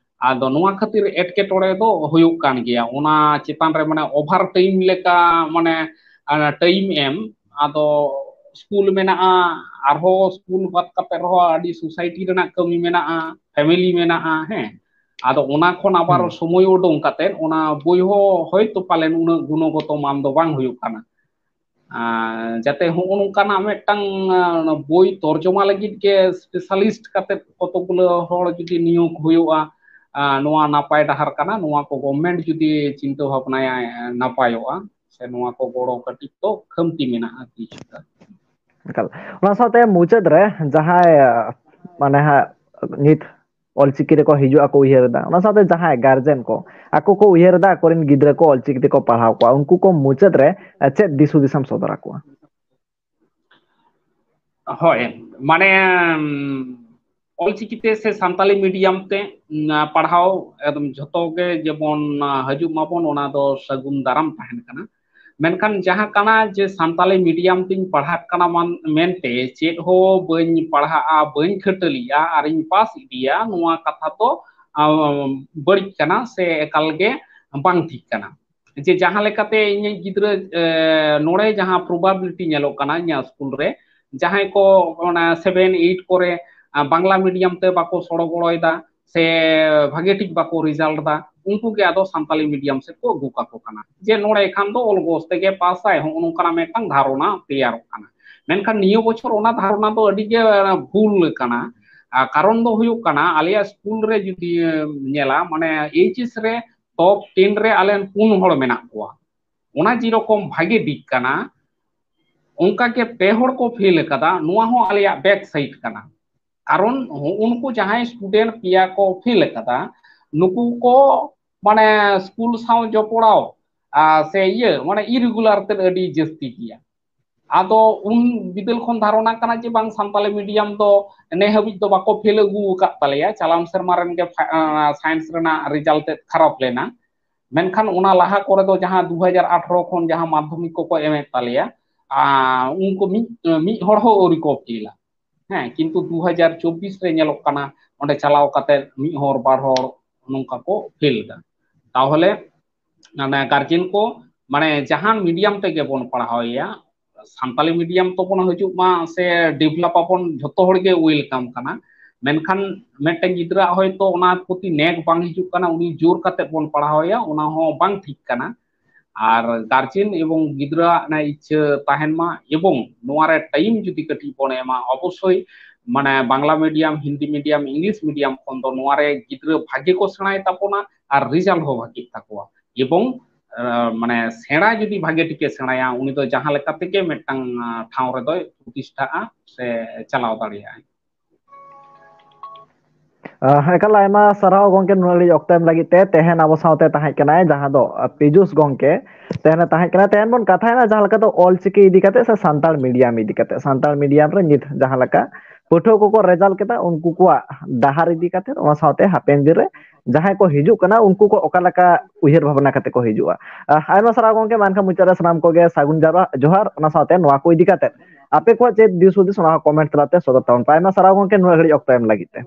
ᱟᱫᱚ ᱱᱚᱣᱟ ᱠᱷᱟᱹᱛᱤᱨ ᱮᱴᱠᱮᱴᱚᱬᱮ ᱫᱚ ᱦᱩᱭᱩᱜ ᱠᱟᱱ ᱜᱮᱭᱟ᱾ ᱚᱱᱟ ᱪᱮᱛᱟᱱ ᱨᱮ ᱢᱟᱱᱮ ᱳᱵᱷᱟᱨ ᱴᱟᱭᱤᱢ ᱞᱮᱠᱟ ᱢᱟᱱᱮ ᱴᱟᱭᱤᱢ ᱮᱢ, ᱟᱫᱚ ᱥᱠᱩᱞ ᱢᱮᱱᱟᱜᱼᱟ, ᱟᱨᱦᱚᱸ ᱥᱠᱩᱞ ᱵᱟᱫ ᱠᱟᱛᱮ ᱨᱮᱦᱚᱸ ᱟᱹᱰᱤ ᱥᱳᱥᱟᱭᱴᱤ ᱨᱮᱱᱟᱜ ᱠᱟᱹᱢᱤ ᱢᱮᱱᱟᱜᱼᱟ, ᱯᱷᱮᱢᱮᱞᱤ ᱢᱮᱱᱟᱜᱼᱟ, ᱦᱮᱸ᱾ ᱟᱫᱚ ᱚᱱᱟ ᱠᱷᱚᱱ ᱟᱵᱟᱨ ᱦᱩᱸ᱾ ᱥᱚᱢᱚᱭ ᱩᱰᱩᱝ ᱠᱟᱛᱮ ᱚᱱᱟ ᱵᱳᱭ ᱦᱚᱸ ᱦᱚᱭᱛᱳ ᱯᱟᱞᱮᱱ ᱩᱱᱟᱹᱜ ᱜᱩᱱᱚᱜᱚᱛᱚ ᱢᱟᱱ ᱫᱚ ᱵᱟᱝ ᱦᱩᱭᱩᱜ ᱠᱟᱱᱟ᱾ ᱟᱨ ᱡᱟᱛᱮ ᱦᱚᱸᱜᱼᱚ ᱱᱚᱝᱠᱟᱱᱟᱜ ᱢᱤᱫᱴᱟᱝ, ᱟᱸ, ᱵᱳᱭ ᱛᱚᱨᱡᱚᱢᱟ ᱞᱟᱹᱜᱤᱫ ᱜᱮ ᱥᱯᱮᱥᱟᱞᱤᱥᱴ ᱠᱟᱛᱮ ᱠᱚᱛᱚᱜᱩᱞᱟᱹ ᱦᱚᱲ ᱡᱩᱫᱤ ᱱᱤᱭᱳᱜᱽ ᱦᱩᱭᱩᱜᱼᱟ, ᱟᱸ, ᱱᱚᱣᱟ ᱱᱟᱯᱟᱭ ᱰᱟᱦᱟᱨ ᱠᱟᱱᱟ, ᱱᱚᱣᱟ ᱠᱚ ᱜᱚᱵᱷᱢᱮᱱᱴ ᱡᱩᱫᱤ ᱪᱤᱱᱛᱟᱹ ᱵᱷᱟᱵᱽᱱᱟᱭᱟ, ᱱᱟᱯᱟᱭᱚᱜᱼᱟ, ᱥᱮ ᱱᱚᱣᱟ ᱠᱚ ᱜᱚᱲᱚ ᱠᱟᱹᱴᱤᱡ ᱫᱚ ᱠᱷᱟᱢᱛᱤ ᱢᱮᱱᱟᱜᱼᱟ ᱠᱤᱪᱷᱩᱴᱟ᱾ ᱮᱠᱟᱞ᱾ ᱚᱱᱟ ᱥᱟᱶᱛᱮ ᱢᱩᱪᱟᱹᱫ ᱨᱮ ᱡᱟᱦᱟᱸᱭ, ᱟᱸ, ᱢᱟᱱᱮ ᱦᱟᱸᱜ ᱱᱤᱛ ᱚᱞᱪᱤᱠᱤ ᱨᱮᱠᱚ ᱦᱤᱡᱩᱜ ᱟᱠᱚ ᱩᱭᱦᱟᱹᱨ ᱮᱫᱟ, ᱚᱱᱟ ᱥᱟᱶᱛᱮ ᱡᱟᱦᱟᱸᱭ ᱜᱟᱨᱡᱮᱱ ᱠᱚ ᱟᱠᱚ ᱠᱚ ᱩᱭᱦᱟᱹᱨ ᱮᱫᱟ ᱟᱠᱚᱨᱮᱱ ᱜᱤᱫᱽᱨᱟᱹ ᱠᱚ ᱚᱞᱪᱤᱠᱤ ᱛᱮᱠᱚ ᱯᱟᱲᱦᱟᱣ ᱠᱚᱣᱟ, ᱩᱱᱠᱩ ᱠᱚ ᱢᱩᱪᱟᱹᱫ ᱨᱮ ᱪᱮᱫ ᱫᱤᱥ ᱦᱩᱫᱤᱥ ᱮᱢ ᱥᱚᱫᱚᱨ ᱟᱠᱚᱣᱟ? ᱦᱳᱭ, ᱢᱟᱱᱮ, ᱩᱢ, ᱚᱞᱪᱤᱠᱤ ᱛᱮ ᱥᱮ ᱥᱟᱱᱛᱟᱞᱤ ᱢᱤᱰᱤᱭᱟᱢ ᱛᱮ, ᱩᱢ, ᱯᱟᱲᱦᱟᱣ ᱮᱠᱫᱚᱢ ᱡᱷᱚᱛᱚ ᱜᱮ ᱡᱮᱢᱚᱱ, ᱟ, ᱦᱤᱡᱩᱜ ᱢᱟᱵᱚᱱ, ᱚᱱᱟ ᱫᱚ ᱥᱟᱹᱜᱩᱱ ᱫᱟᱨᱟᱢ ᱛᱟᱦᱮᱱ ᱠᱟᱱᱟ᱾ ᱢᱮᱱᱠᱷᱟᱱ ᱡᱟᱦᱟᱸ ᱠᱟᱱᱟ ᱡᱮ ᱥᱟᱱᱛᱟᱞᱤ ᱢᱤᱰᱤᱭᱟᱢ ᱛᱤᱧ ᱯᱟᱲᱦᱟᱜ ᱠᱟᱱᱟ ᱢᱟᱱ-, ᱢᱮᱱᱛᱮ ᱪᱮᱫ ᱦᱚᱸ ᱵᱟᱹᱧ ᱯᱟᱲᱦᱟᱜᱼᱟ, ᱵᱟᱹᱧ ᱠᱷᱟᱹᱴᱟᱹᱞᱤᱜᱼᱟ ᱟᱨᱤᱧ ᱯᱟᱥ ᱤᱫᱤᱭᱟ, ᱱᱚᱣᱟ ᱠᱟᱛᱷᱟ ᱫᱚ, ᱟᱢ, ᱵᱟᱹᱲᱤᱡ ᱠᱟᱱᱟ ᱥᱮ ᱮᱠᱟᱞ ᱜᱮ ᱵᱟᱝ ᱴᱷᱤᱠ ᱠᱟᱱᱟ᱾ ᱡᱮ ᱡᱟᱦᱟᱸ ᱞᱮᱠᱟᱛᱮ ᱤᱧᱤᱡ ᱜᱤᱫᱽᱨᱟᱹ, ᱮ, ᱱᱚᱰᱮ ᱡᱟᱦᱟᱸ ᱯᱨᱚᱵᱟᱵᱤᱞᱤᱴᱤ ᱧᱮᱞᱚᱜ ᱠᱟᱱᱟ ᱤᱧᱟᱹᱜ ᱥᱠᱩᱞ ᱨᱮ, ᱡᱟᱦᱟᱸᱭ ᱠᱚ ᱚᱱᱟ ᱥᱮᱵᱷᱮᱱ, ᱮᱭᱤᱴ ᱠᱚᱨᱮ, ᱟ, ᱵᱟᱝᱞᱟ ᱢᱤᱰᱤᱭᱟᱢ ᱛᱮ ᱵᱟᱠᱚ ᱥᱚᱲᱚ ᱜᱚᱲᱚᱭᱮᱫᱟ ᱥᱮ ᱵᱷᱟᱜᱮ ᱴᱷᱤᱠ ᱵᱟᱠᱚ ᱨᱤᱡᱟᱞᱴ ᱮᱫᱟ, ᱩᱱᱠᱩ ᱜᱮ ᱟᱫᱚ ᱥᱟᱱᱛᱟᱞᱤ ᱢᱤᱰᱤᱭᱟᱢ ᱥᱮᱫ ᱠᱚ ᱟᱹᱜᱩ ᱠᱟᱠᱚ ᱠᱟᱱᱟ᱾ ᱡᱮ ᱱᱚᱰᱮ ᱠᱷᱟᱱ ᱫᱚ ᱚᱞᱜᱚᱥ ᱛᱮᱜᱮ ᱯᱟᱥᱟᱭ, ᱦᱚᱸᱜᱼᱚ ᱱᱚᱝᱠᱟᱱᱟᱜ ᱢᱤᱫᱴᱟᱝ ᱫᱷᱟᱨᱚᱱᱟ ᱛᱮᱭᱟᱨᱚᱜ ᱠᱟᱱᱟ᱾ ᱢᱮᱱᱠᱷᱟᱱ ᱱᱤᱭᱟᱹ ᱵᱚᱪᱷᱚᱨ ᱚᱱᱟ ᱫᱷᱟᱨᱚᱱᱟ ᱫᱚ ᱟᱹᱰᱤ ᱜᱮ, ᱟ, ᱵᱷᱩᱞ ᱠᱟᱱᱟ᱾ ᱟ, ᱠᱟᱨᱚᱱ ᱫᱚ ᱦᱩᱭᱩᱜ ᱠᱟᱱᱟ, ᱟᱞᱮᱭᱟᱜ ᱥᱠᱩᱞ ᱨᱮ ᱡᱩᱫᱤ, ᱮᱢ, ᱧᱮᱞᱟ, ᱢᱟᱱᱮ ᱮᱭᱤᱪ ᱮᱥ ᱨᱮ ᱴᱚᱯ ᱴᱮᱱ ᱨᱮ ᱟᱞᱮ ᱯᱩᱱ ᱦᱚᱲ ᱢᱮᱱᱟᱜ ᱠᱚᱣᱟ᱾ ᱚᱱᱟ ᱡᱮᱨᱚᱠᱚᱢ ᱵᱷᱟᱜᱮ ᱫᱤᱠ ᱠᱟᱱᱟ, ᱚᱱᱠᱟ ᱜᱮ ᱯᱮ ᱦᱚᱲ ᱠᱚ ᱯᱷᱮᱞ ᱟᱠᱟᱫᱟ, ᱱᱚᱣᱟ ᱦᱚᱸ ᱟᱞᱮᱭᱟᱜ ᱵᱮᱠ ᱥᱟᱭᱤᱰ ᱠᱟᱱᱟ᱾ ᱠᱟᱨᱚᱱ ᱦᱚᱸ ᱩᱱᱠᱩ ᱡᱟᱦᱟᱸᱭ ᱥᱴᱩᱰᱮᱱᱴ ᱯᱮᱭᱟ ᱠᱚ ᱯᱷᱮᱞ ᱟᱠᱟᱫᱟ, ᱱᱩᱠᱩ ᱠᱚ ᱢᱟᱱᱮ ᱥᱠᱩᱞ ᱥᱟᱶ ᱡᱚᱯᱲᱟᱣ, ᱟ, ᱥᱮ ᱤᱭᱟᱹ ᱢᱟᱱᱮ ᱤᱨᱮᱜᱩᱞᱟᱨ ᱛᱮᱫ ᱟᱹᱰᱤ ᱡᱟᱹᱥᱛᱤ ᱜᱮᱭᱟ᱾ ᱟᱫᱚ ᱩᱱ ᱵᱤᱫᱟᱹᱞ ᱠᱷᱚᱱ ᱫᱷᱟᱨᱚᱱᱟ ᱠᱟᱱᱟ ᱡᱮ ᱵᱟᱝ ᱥᱟᱱᱛᱟᱞᱤ ᱢᱤᱰᱤᱭᱟᱢ ᱫᱚ ᱱᱮ ᱦᱟᱹᱵᱤᱡ ᱫᱚ ᱵᱟᱠᱚ ᱯᱷᱮᱞ ᱟᱹᱜᱩ ᱟᱠᱟᱫ ᱛᱟᱞᱮᱭᱟ, ᱪᱟᱞᱟᱣ ᱥᱮᱨᱢᱟ ᱨᱮᱱ ᱜᱮ ᱯᱷᱟ-, ᱟ, ᱥᱟᱭᱮᱱᱥ ᱨᱮᱱᱟᱜ ᱨᱮᱡᱟᱞᱴ ᱛᱮᱫ ᱠᱷᱟᱨᱟᱯ ᱞᱮᱱᱟ᱾ ᱢᱮᱱᱠᱷᱟᱱ ᱚᱱᱟ ᱞᱟᱦᱟ ᱠᱚᱨᱮ ᱫᱚ ᱡᱟᱦᱟᱸ ᱫᱩ ᱦᱟᱡᱟᱨ ᱟᱴᱷᱨᱚ ᱠᱷᱚᱱ ᱡᱟᱦᱟᱸ ᱢᱟᱫᱽᱫᱷᱚᱢᱤᱠ ᱠᱚᱠᱚ ᱮᱢᱮᱫ ᱛᱟᱞᱮᱭᱟ, ᱟᱨ ᱩᱱᱠᱩ ᱢᱤᱫ ᱢᱤᱫ ᱦᱚᱲ ᱦᱚᱸ ᱟᱹᱣᱨᱤ ᱠᱚ ᱯᱷᱮᱞᱟ᱾ ᱦᱮᱸ, ᱠᱤᱱᱛᱩ ᱫᱩ ᱦᱟᱡᱟᱨ ᱪᱚᱵᱵᱤᱥ ᱨᱮ ᱧᱮᱞᱚᱜ ᱠᱟᱱᱟ, ᱚᱸᱰᱮ ᱪᱟᱞᱟᱣ ᱠᱟᱛᱮ ᱢᱤᱫ ᱦᱚᱲ ᱵᱟᱨ ᱦᱚᱲ ᱱᱚᱝᱠᱟ ᱠᱚ ᱯᱷᱮᱞ ᱮᱫᱟ᱾ ᱛᱟᱦᱚᱞᱮ ᱢᱟᱱᱮ ᱜᱟᱨᱡᱮᱱ ᱠᱚ, ᱢᱟᱱᱮ ᱡᱟᱦᱟᱱ ᱢᱤᱰᱤᱭᱟᱢ ᱛᱮᱜᱮ ᱵᱚᱱ ᱯᱟᱲᱦᱟᱣ ᱮᱭᱟ, ᱥᱟᱱᱛᱟᱞᱤ ᱢᱤᱰᱤᱭᱟᱢ ᱛᱚᱵᱚᱱ ᱦᱤᱡᱩᱜ ᱢᱟ ᱥᱮ ᱰᱮᱵᱷᱞᱚᱯ ᱟᱵᱚᱱ, ᱡᱷᱚᱛᱚ ᱦᱚᱲ ᱜᱮ ᱣᱮᱞᱠᱟᱢ ᱠᱟᱱᱟ᱾ ᱢᱮᱱᱠᱷᱟᱱ ᱢᱤᱫᱴᱮᱱ ᱜᱤᱫᱽᱨᱟᱹ ᱦᱚᱭᱛᱳ ᱚᱱᱟ ᱯᱨᱚᱛᱤ ᱱᱮᱠ ᱵᱟᱝ ᱦᱤᱡᱩᱜ ᱠᱟᱱᱟ, ᱩᱱᱤ ᱡᱳᱨ ᱠᱟᱛᱮ ᱵᱚᱱ ᱯᱟᱲᱦᱟᱣ ᱮᱭᱟ, ᱚᱱᱟ ᱦᱚᱸ ᱵᱟᱝ ᱴᱷᱤᱠ ᱠᱟᱱᱟ᱾ ᱟᱨ ᱜᱟᱨᱡᱮᱱ ᱮᱵᱚᱝ ᱜᱤᱫᱽᱨᱟᱹᱣᱟᱜ ᱚᱱᱟ ᱤᱪᱪᱷᱟᱹ ᱛᱟᱦᱮᱱ ᱢᱟ, ᱮᱵᱚᱝ ᱱᱚᱣᱟ ᱨᱮ ᱴᱟᱭᱤᱢ ᱡᱩᱫᱤ ᱠᱟᱹᱴᱤᱡ ᱵᱚᱱ ᱮᱢᱟ, ᱚᱵᱚᱥᱥᱳᱭ ᱢᱟᱱᱮ Bangla medium, Hindi medium, English medium ᱠᱷᱚᱱ ᱫᱚ ᱱᱚᱣᱟ ᱨᱮ ᱜᱤᱫᱽᱨᱟᱹ ᱵᱷᱟᱜᱮ ᱠᱚ ᱥᱮᱬᱟᱭ ᱛᱟᱵᱚᱱᱟ ᱟᱨ ᱨᱮᱡᱟᱞᱴ ᱦᱚᱸ ᱵᱷᱟᱜᱮᱜ ᱛᱟᱠᱚᱣᱟ᱾ ᱮᱵᱚᱝ ᱟᱸ, ᱢᱟᱱᱮ ᱥᱮᱬᱟ ᱡᱩᱫᱤ ᱵᱷᱟᱜᱮ ᱴᱷᱤᱠᱮ ᱥᱮᱬᱟᱭᱟ, ᱩᱱᱤ ᱫᱚ ᱡᱟᱦᱟᱸ ᱞᱮᱠᱟ ᱛᱮᱜᱮ ᱢᱤᱫᱴᱟᱝ, ᱟᱸ, ᱴᱷᱟᱶ ᱨᱮᱫᱚᱭ ᱯᱨᱚᱛᱤᱥᱴᱷᱟᱜᱼᱟ ᱥᱮ ᱪᱟᱞᱟᱣ ᱫᱟᱲᱮᱭᱟᱜᱼᱟᱭ᱾ ᱟᱦ, ᱮᱠᱟᱞ ᱟᱭᱢᱟ ᱥᱟᱨᱦᱟᱣ ᱜᱚᱝᱠᱮ, ᱱᱩᱱᱟᱹᱜ ᱜᱷᱟᱹᱲᱤᱡ ᱚᱠᱛᱚ ᱮᱢ ᱞᱟᱹᱜᱤᱫ ᱛᱮ᱾ ᱛᱮᱦᱮᱧ ᱟᱵᱚ ᱥᱟᱶᱛᱮ ᱛᱟᱦᱮᱸ ᱠᱟᱱᱟᱭ ᱡᱟᱦᱟᱸ ᱫᱚ, ᱟᱦ, ᱯᱤᱡᱩᱥ ᱜᱚᱝᱠᱮ᱾ ᱛᱮᱦᱮᱧ ᱮ ᱛᱟᱦᱮᱸ ᱠᱟᱱᱟ, ᱛᱮᱦᱮᱧ ᱵᱚᱱ ᱠᱟᱛᱷᱟᱭᱮᱱᱟ ᱡᱟᱦᱟᱸ ᱞᱮᱠᱟ ᱫᱚ ᱚᱞ ᱪᱤᱠᱤ ᱤᱫᱤ ᱠᱟᱛᱮ ᱥᱮ ᱥᱟᱱᱛᱟᱲ ᱢᱤᱰᱤᱭᱟᱢ ᱤᱫᱤ ᱠᱟᱛᱮ, ᱥᱟᱱᱛᱟᱲ ᱢᱤᱰᱤᱭᱟᱢ ᱨᱮ ᱱᱤᱛ ᱡᱟᱦᱟᱸ ᱞᱮᱠᱟ ᱯᱟᱹᱴᱷᱩᱣᱟᱹ ᱠᱚᱠᱚ ᱨᱮᱡᱟᱞᱴ ᱠᱮᱫᱟ, ᱩᱱᱠᱩ ᱠᱚᱣᱟᱜ ᱰᱟᱦᱟᱨ ᱤᱫᱤ ᱠᱟᱛᱮ, ᱚᱱᱟ ᱥᱟᱶᱛᱮ ᱦᱟᱯᱮᱱ ᱫᱤᱱ ᱨᱮ ᱡᱟᱦᱟᱸᱭ ᱠᱚ ᱦᱤᱡᱩᱜ ᱠᱟᱱᱟ, ᱩᱱᱠᱩ ᱠᱚ ᱚᱠᱟ ᱞᱮᱠᱟ ᱩᱭᱦᱟᱹᱨ ᱵᱷᱟᱵᱽᱱᱟ ᱠᱟᱛᱮ ᱠᱚ ᱦᱤᱡᱩᱜᱼᱟ᱾ ᱟᱦ, ᱟᱭᱢᱟ ᱥᱟᱨᱦᱟᱣ ᱜᱚᱝᱠᱮ, ᱢᱟ ᱮᱱᱠᱷᱟᱱ ᱢᱩᱪᱟᱹᱫ ᱨᱮ ᱥᱟᱱᱟᱢ ᱠᱚᱜᱮ ᱥᱟᱹᱜᱩᱱ ᱡᱟᱨᱣᱟ-, ᱡᱚᱦᱟᱨ, ᱚᱱᱟ ᱥᱟᱶᱛᱮ ᱱᱚᱣᱟ ᱠᱚ ᱤᱫᱤ ᱠᱟᱛᱮ ᱟᱯᱮ ᱠᱚᱣᱟᱜ ᱪᱮᱫ ᱫᱤᱥ ᱦᱩᱫᱤᱥ, ᱚᱱᱟ ᱦᱚᱸ ᱠᱚᱢᱮᱱᱴ ᱛᱟᱞᱟᱛᱮ ᱥᱚᱫᱚᱨ ᱛᱟᱵᱚᱱ ᱯᱮ᱾ ᱟᱭᱢᱟ ᱥᱟᱨᱦᱟᱣ ᱜᱚᱝᱠᱮ, ᱱᱩᱱᱟᱹᱜ ᱜᱷᱟᱹᱲᱤᱡ ᱚᱠᱛᱚ ᱮᱢ ᱞᱟᱹᱜᱤᱫ ᱛᱮ᱾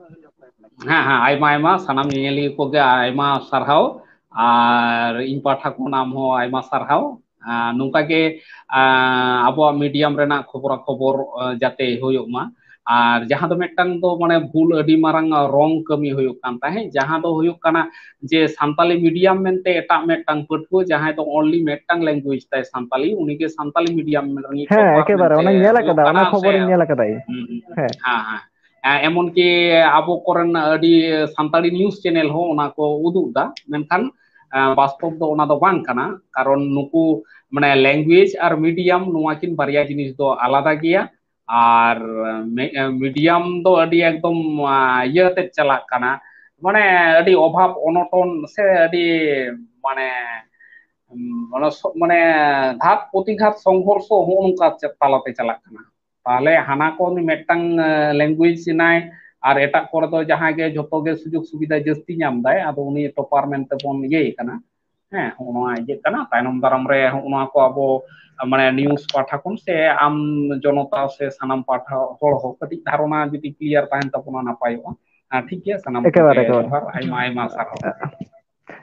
ᱦᱮᱸ, ᱦᱮᱸ, ᱟᱭᱢᱟ, ᱟᱭᱢᱟ ᱥᱟᱱᱟᱢ ᱧᱮᱧᱮᱞᱤᱭᱟᱹ ᱠᱚᱜᱮ ᱟᱭᱢᱟ ᱥᱟᱨᱦᱟᱣ, ᱟᱨ ᱤᱧ ᱯᱟᱦᱴᱟ ᱠᱷᱚᱱ ᱟᱢ ᱦᱚᱸ ᱟᱭᱢᱟ ᱥᱟᱨᱦᱟᱣ᱾ ᱟᱨ ᱱᱚᱝᱠᱟ ᱜᱮ, ᱟᱨ ᱟᱵᱚᱣᱟᱜ ᱢᱤᱰᱤᱭᱟᱢ ᱨᱮᱱᱟᱜ ᱠᱷᱚᱵᱚᱨᱟ ᱠᱷᱚᱵᱚᱨ, ᱟᱨ ᱡᱟᱛᱮ ᱦᱩᱭᱩᱜ ᱢᱟ᱾ ᱟᱨ ᱡᱟᱦᱟᱸ ᱫᱚ ᱢᱤᱫᱴᱟᱝ ᱫᱚ ᱢᱟᱱᱮ ᱵᱷᱩᱞ, ᱟᱹᱰᱤ ᱢᱟᱨᱟᱝ ᱨᱚᱝ ᱠᱟᱹᱢᱤ ᱦᱩᱭᱩᱜ ᱠᱟᱱ ᱛᱟᱦᱮᱸᱫ, ᱡᱟᱦᱟᱸ ᱫᱚ ᱦᱩᱭᱩᱜ ᱠᱟᱱᱟ ᱡᱮ ᱥᱟᱱᱛᱟᱞᱤ ᱢᱤᱰᱤᱭᱟᱢ ᱢᱮᱱᱛᱮ ᱮᱴᱟᱜ ᱢᱤᱫᱴᱟᱝ ᱯᱟᱹᱴᱷᱩᱣᱟᱹ ᱡᱟᱦᱟᱸᱭ ᱫᱚ only ᱢᱤᱫᱴᱟᱝ language ᱛᱟᱭ ᱥᱟᱱᱛᱟᱞᱤ, ᱩᱱᱤᱜᱮ ᱥᱟᱱᱛᱟᱞᱤ ᱢᱤᱰᱤᱭᱟᱢ ᱨᱤᱱᱤᱡ ᱦᱮᱸ, topper ᱮᱠᱮᱵᱟᱨᱮ, ᱢᱮᱱᱛᱮ ᱚᱱᱟᱧ ᱧᱮᱞ ᱦᱩᱭᱩᱜ ᱟᱠᱟᱫᱟ, ᱠᱟᱱᱟ ᱚᱱᱟ ᱥᱮ ᱠᱷᱚᱵᱚᱨᱤᱧ ᱧᱮᱞ ᱟᱠᱟᱫᱟ ᱤᱧ᱾ ᱦᱩᱸ, ᱦᱩᱸ, ᱦᱮᱸ᱾ ᱦᱮᱸ, ᱦᱮᱸ᱾ ᱮ-, ᱮᱢᱚᱱᱠᱤ ᱟᱵᱚ ᱠᱚᱨᱮᱱ ᱟᱹᱰᱤ ᱥᱟᱱᱛᱟᱲᱤ news channel ᱦᱚᱸ ᱚᱱᱟ ᱠᱚ ᱩᱫᱩᱜ ᱮᱫᱟ, ᱢᱮᱱᱠᱷᱟᱱ, ᱮ, ᱵᱟᱥᱛᱚᱵ ᱫᱚ ᱚᱱᱟ ᱫᱚ ᱵᱟᱝ ᱠᱟᱱᱟ᱾ ᱠᱟᱨᱚᱱ ᱱᱩᱠᱩ ᱢᱟᱱᱮ language ᱟᱨ ᱢᱤᱰᱤᱭᱟᱢ ᱱᱚᱣᱟ ᱠᱤᱱ ᱵᱟᱨᱭᱟ ᱡᱤᱱᱤᱥ ᱫᱚ ᱟᱞᱟᱫᱟ ᱜᱮᱭᱟ᱾ ᱟᱨ ᱢᱤ-, ᱢᱤᱰᱤᱭᱟᱢ ᱫᱚ ᱟᱹᱰᱤ ᱮᱠᱫᱚᱢ, ᱟ, ᱤᱭᱟᱹ ᱛᱮ ᱪᱟᱞᱟᱜ ᱠᱟᱱᱟ, ᱢᱟᱱᱮ ᱟᱹᱰᱤ ᱚᱵᱷᱟᱵ ᱚᱱᱚᱴᱚᱱ ᱥᱮ ᱟᱹᱰᱤ ᱢᱟᱱᱮ, ᱩᱢ, ᱢᱟᱱᱮ ᱥᱚ-, ᱢᱟᱱᱮ ᱜᱷᱟᱛ ᱯᱨᱚᱛᱤᱜᱷᱟᱛ ᱥᱚᱝᱜᱷᱚᱨᱥᱚ ᱦᱚᱸᱜᱼᱚ ᱱᱚᱝᱠᱟ ᱪᱟ-, ᱛᱟᱞᱟᱛᱮ ᱪᱟᱞᱟᱜ ᱠᱟᱱᱟ᱾ ᱛᱟᱦᱚᱞᱮ ᱦᱟᱱᱟ ᱠᱚ ᱩᱱᱤ ᱢᱤᱫᱴᱟᱝ, ᱮ, language ᱮᱱᱟᱭ ᱟᱨ ᱮᱴᱟᱜ ᱠᱚᱨᱮ ᱫᱚ ᱡᱟᱦᱟᱸᱭ ᱜᱮ ᱡᱷᱚᱛᱚ ᱜᱮ ᱥᱩᱡᱳᱜᱽ ᱥᱩᱵᱤᱫᱷᱟ ᱡᱟᱹᱥᱛᱤ ᱧᱟᱢ ᱫᱟᱭ, ᱟᱫᱚ ᱩᱱᱤ topper ᱢᱮᱱᱛᱮ ᱵᱚᱱ ᱤᱭᱟᱹᱭᱮ ᱠᱟᱱᱟ᱾ ᱦᱮᱸ, ᱦᱚᱸᱜᱼᱚ ᱱᱚᱣᱟ ᱤᱭᱟᱹᱜ ᱠᱟᱱᱟ᱾ ᱛᱟᱭᱱᱚᱢ ᱫᱟᱨᱟᱢ ᱨᱮ ᱦᱚᱸᱜᱼᱚ ᱱᱚᱣᱟ ᱠᱚ ᱟᱵᱚ, ᱢᱟᱱᱮ, ᱱᱤᱭᱩᱡᱽ ᱯᱟᱦᱴᱟ ᱠᱷᱚᱱ ᱥᱮ ᱟᱢ ᱡᱚᱱᱚᱛᱟ ᱥᱮ ᱥᱟᱱᱟᱢ ᱯᱟᱦᱴᱟ ᱦᱚᱲ ᱦᱚᱸ ᱠᱟᱹᱴᱤᱡ ᱫᱷᱟᱨᱚᱱᱟ ᱡᱩᱫᱤ ᱠᱞᱤᱭᱟᱨ ᱛᱟᱦᱮᱱ ᱛᱟᱵᱚᱱᱟ, ᱱᱟᱯᱟᱭᱚᱜᱼᱟ᱾ ᱦᱮᱸ, ᱴᱷᱤᱠ ᱜᱮᱭᱟ, ᱥᱟᱱᱟᱢ ᱮᱠᱮᱵᱟᱨᱮ, ᱠᱚᱜᱮ ᱮᱠᱮᱵᱟᱨᱮ᱾ ᱡᱚᱦᱟᱨ, ᱟᱭᱢᱟ ᱟᱭᱢᱟ ᱥᱟᱨᱦᱟᱣ᱾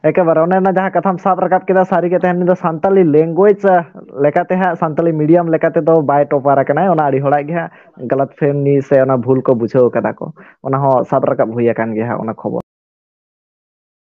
ᱮᱠᱮᱵᱟᱨᱮ ᱚᱱᱮ ᱚᱱᱟ ᱡᱟᱦᱟᱸ ᱠᱟᱛᱷᱟᱢ ᱥᱟᱵ ᱨᱟᱠᱟᱵ ᱠᱮᱫᱟ, ᱥᱟᱹᱨᱤ ᱜᱮ ᱛᱮᱦᱮᱧ ᱫᱚ ᱥᱟᱱᱛᱟᱞᱤ ᱞᱮᱝᱜᱩᱭᱮᱡᱽ ᱞᱮᱠᱟᱛᱮ ᱦᱟᱸᱜ, ᱥᱟᱱᱛᱟᱞᱤ ᱢᱤᱰᱤᱭᱟᱢ ᱞᱮᱠᱟ ᱛᱮᱫᱚ ᱵᱟᱭ ᱴᱚᱯᱟᱨ ᱟᱠᱟᱱᱟᱭ, ᱚᱱᱟ ᱟᱹᱰᱤ ᱦᱚᱲᱟᱜ ᱜᱮ ᱦᱟᱸᱜ ᱜᱟᱞᱟᱛ ᱯᱷᱮᱦᱢᱤ ᱥᱮ ᱚᱱᱟ ᱵᱷᱩᱞ ᱠᱚ ᱵᱩᱡᱷᱟᱹᱣ ᱠᱟᱫᱟ ᱠᱚ, ᱚᱱᱟ ᱦᱚᱸ ᱥᱟᱵ ᱨᱟᱠᱟᱵ ᱦᱩᱭ ᱟᱠᱟᱱ ᱜᱮᱭᱟ ᱦᱟᱸᱜ ᱚᱱᱟ ᱠᱷᱚᱵᱚᱨ᱾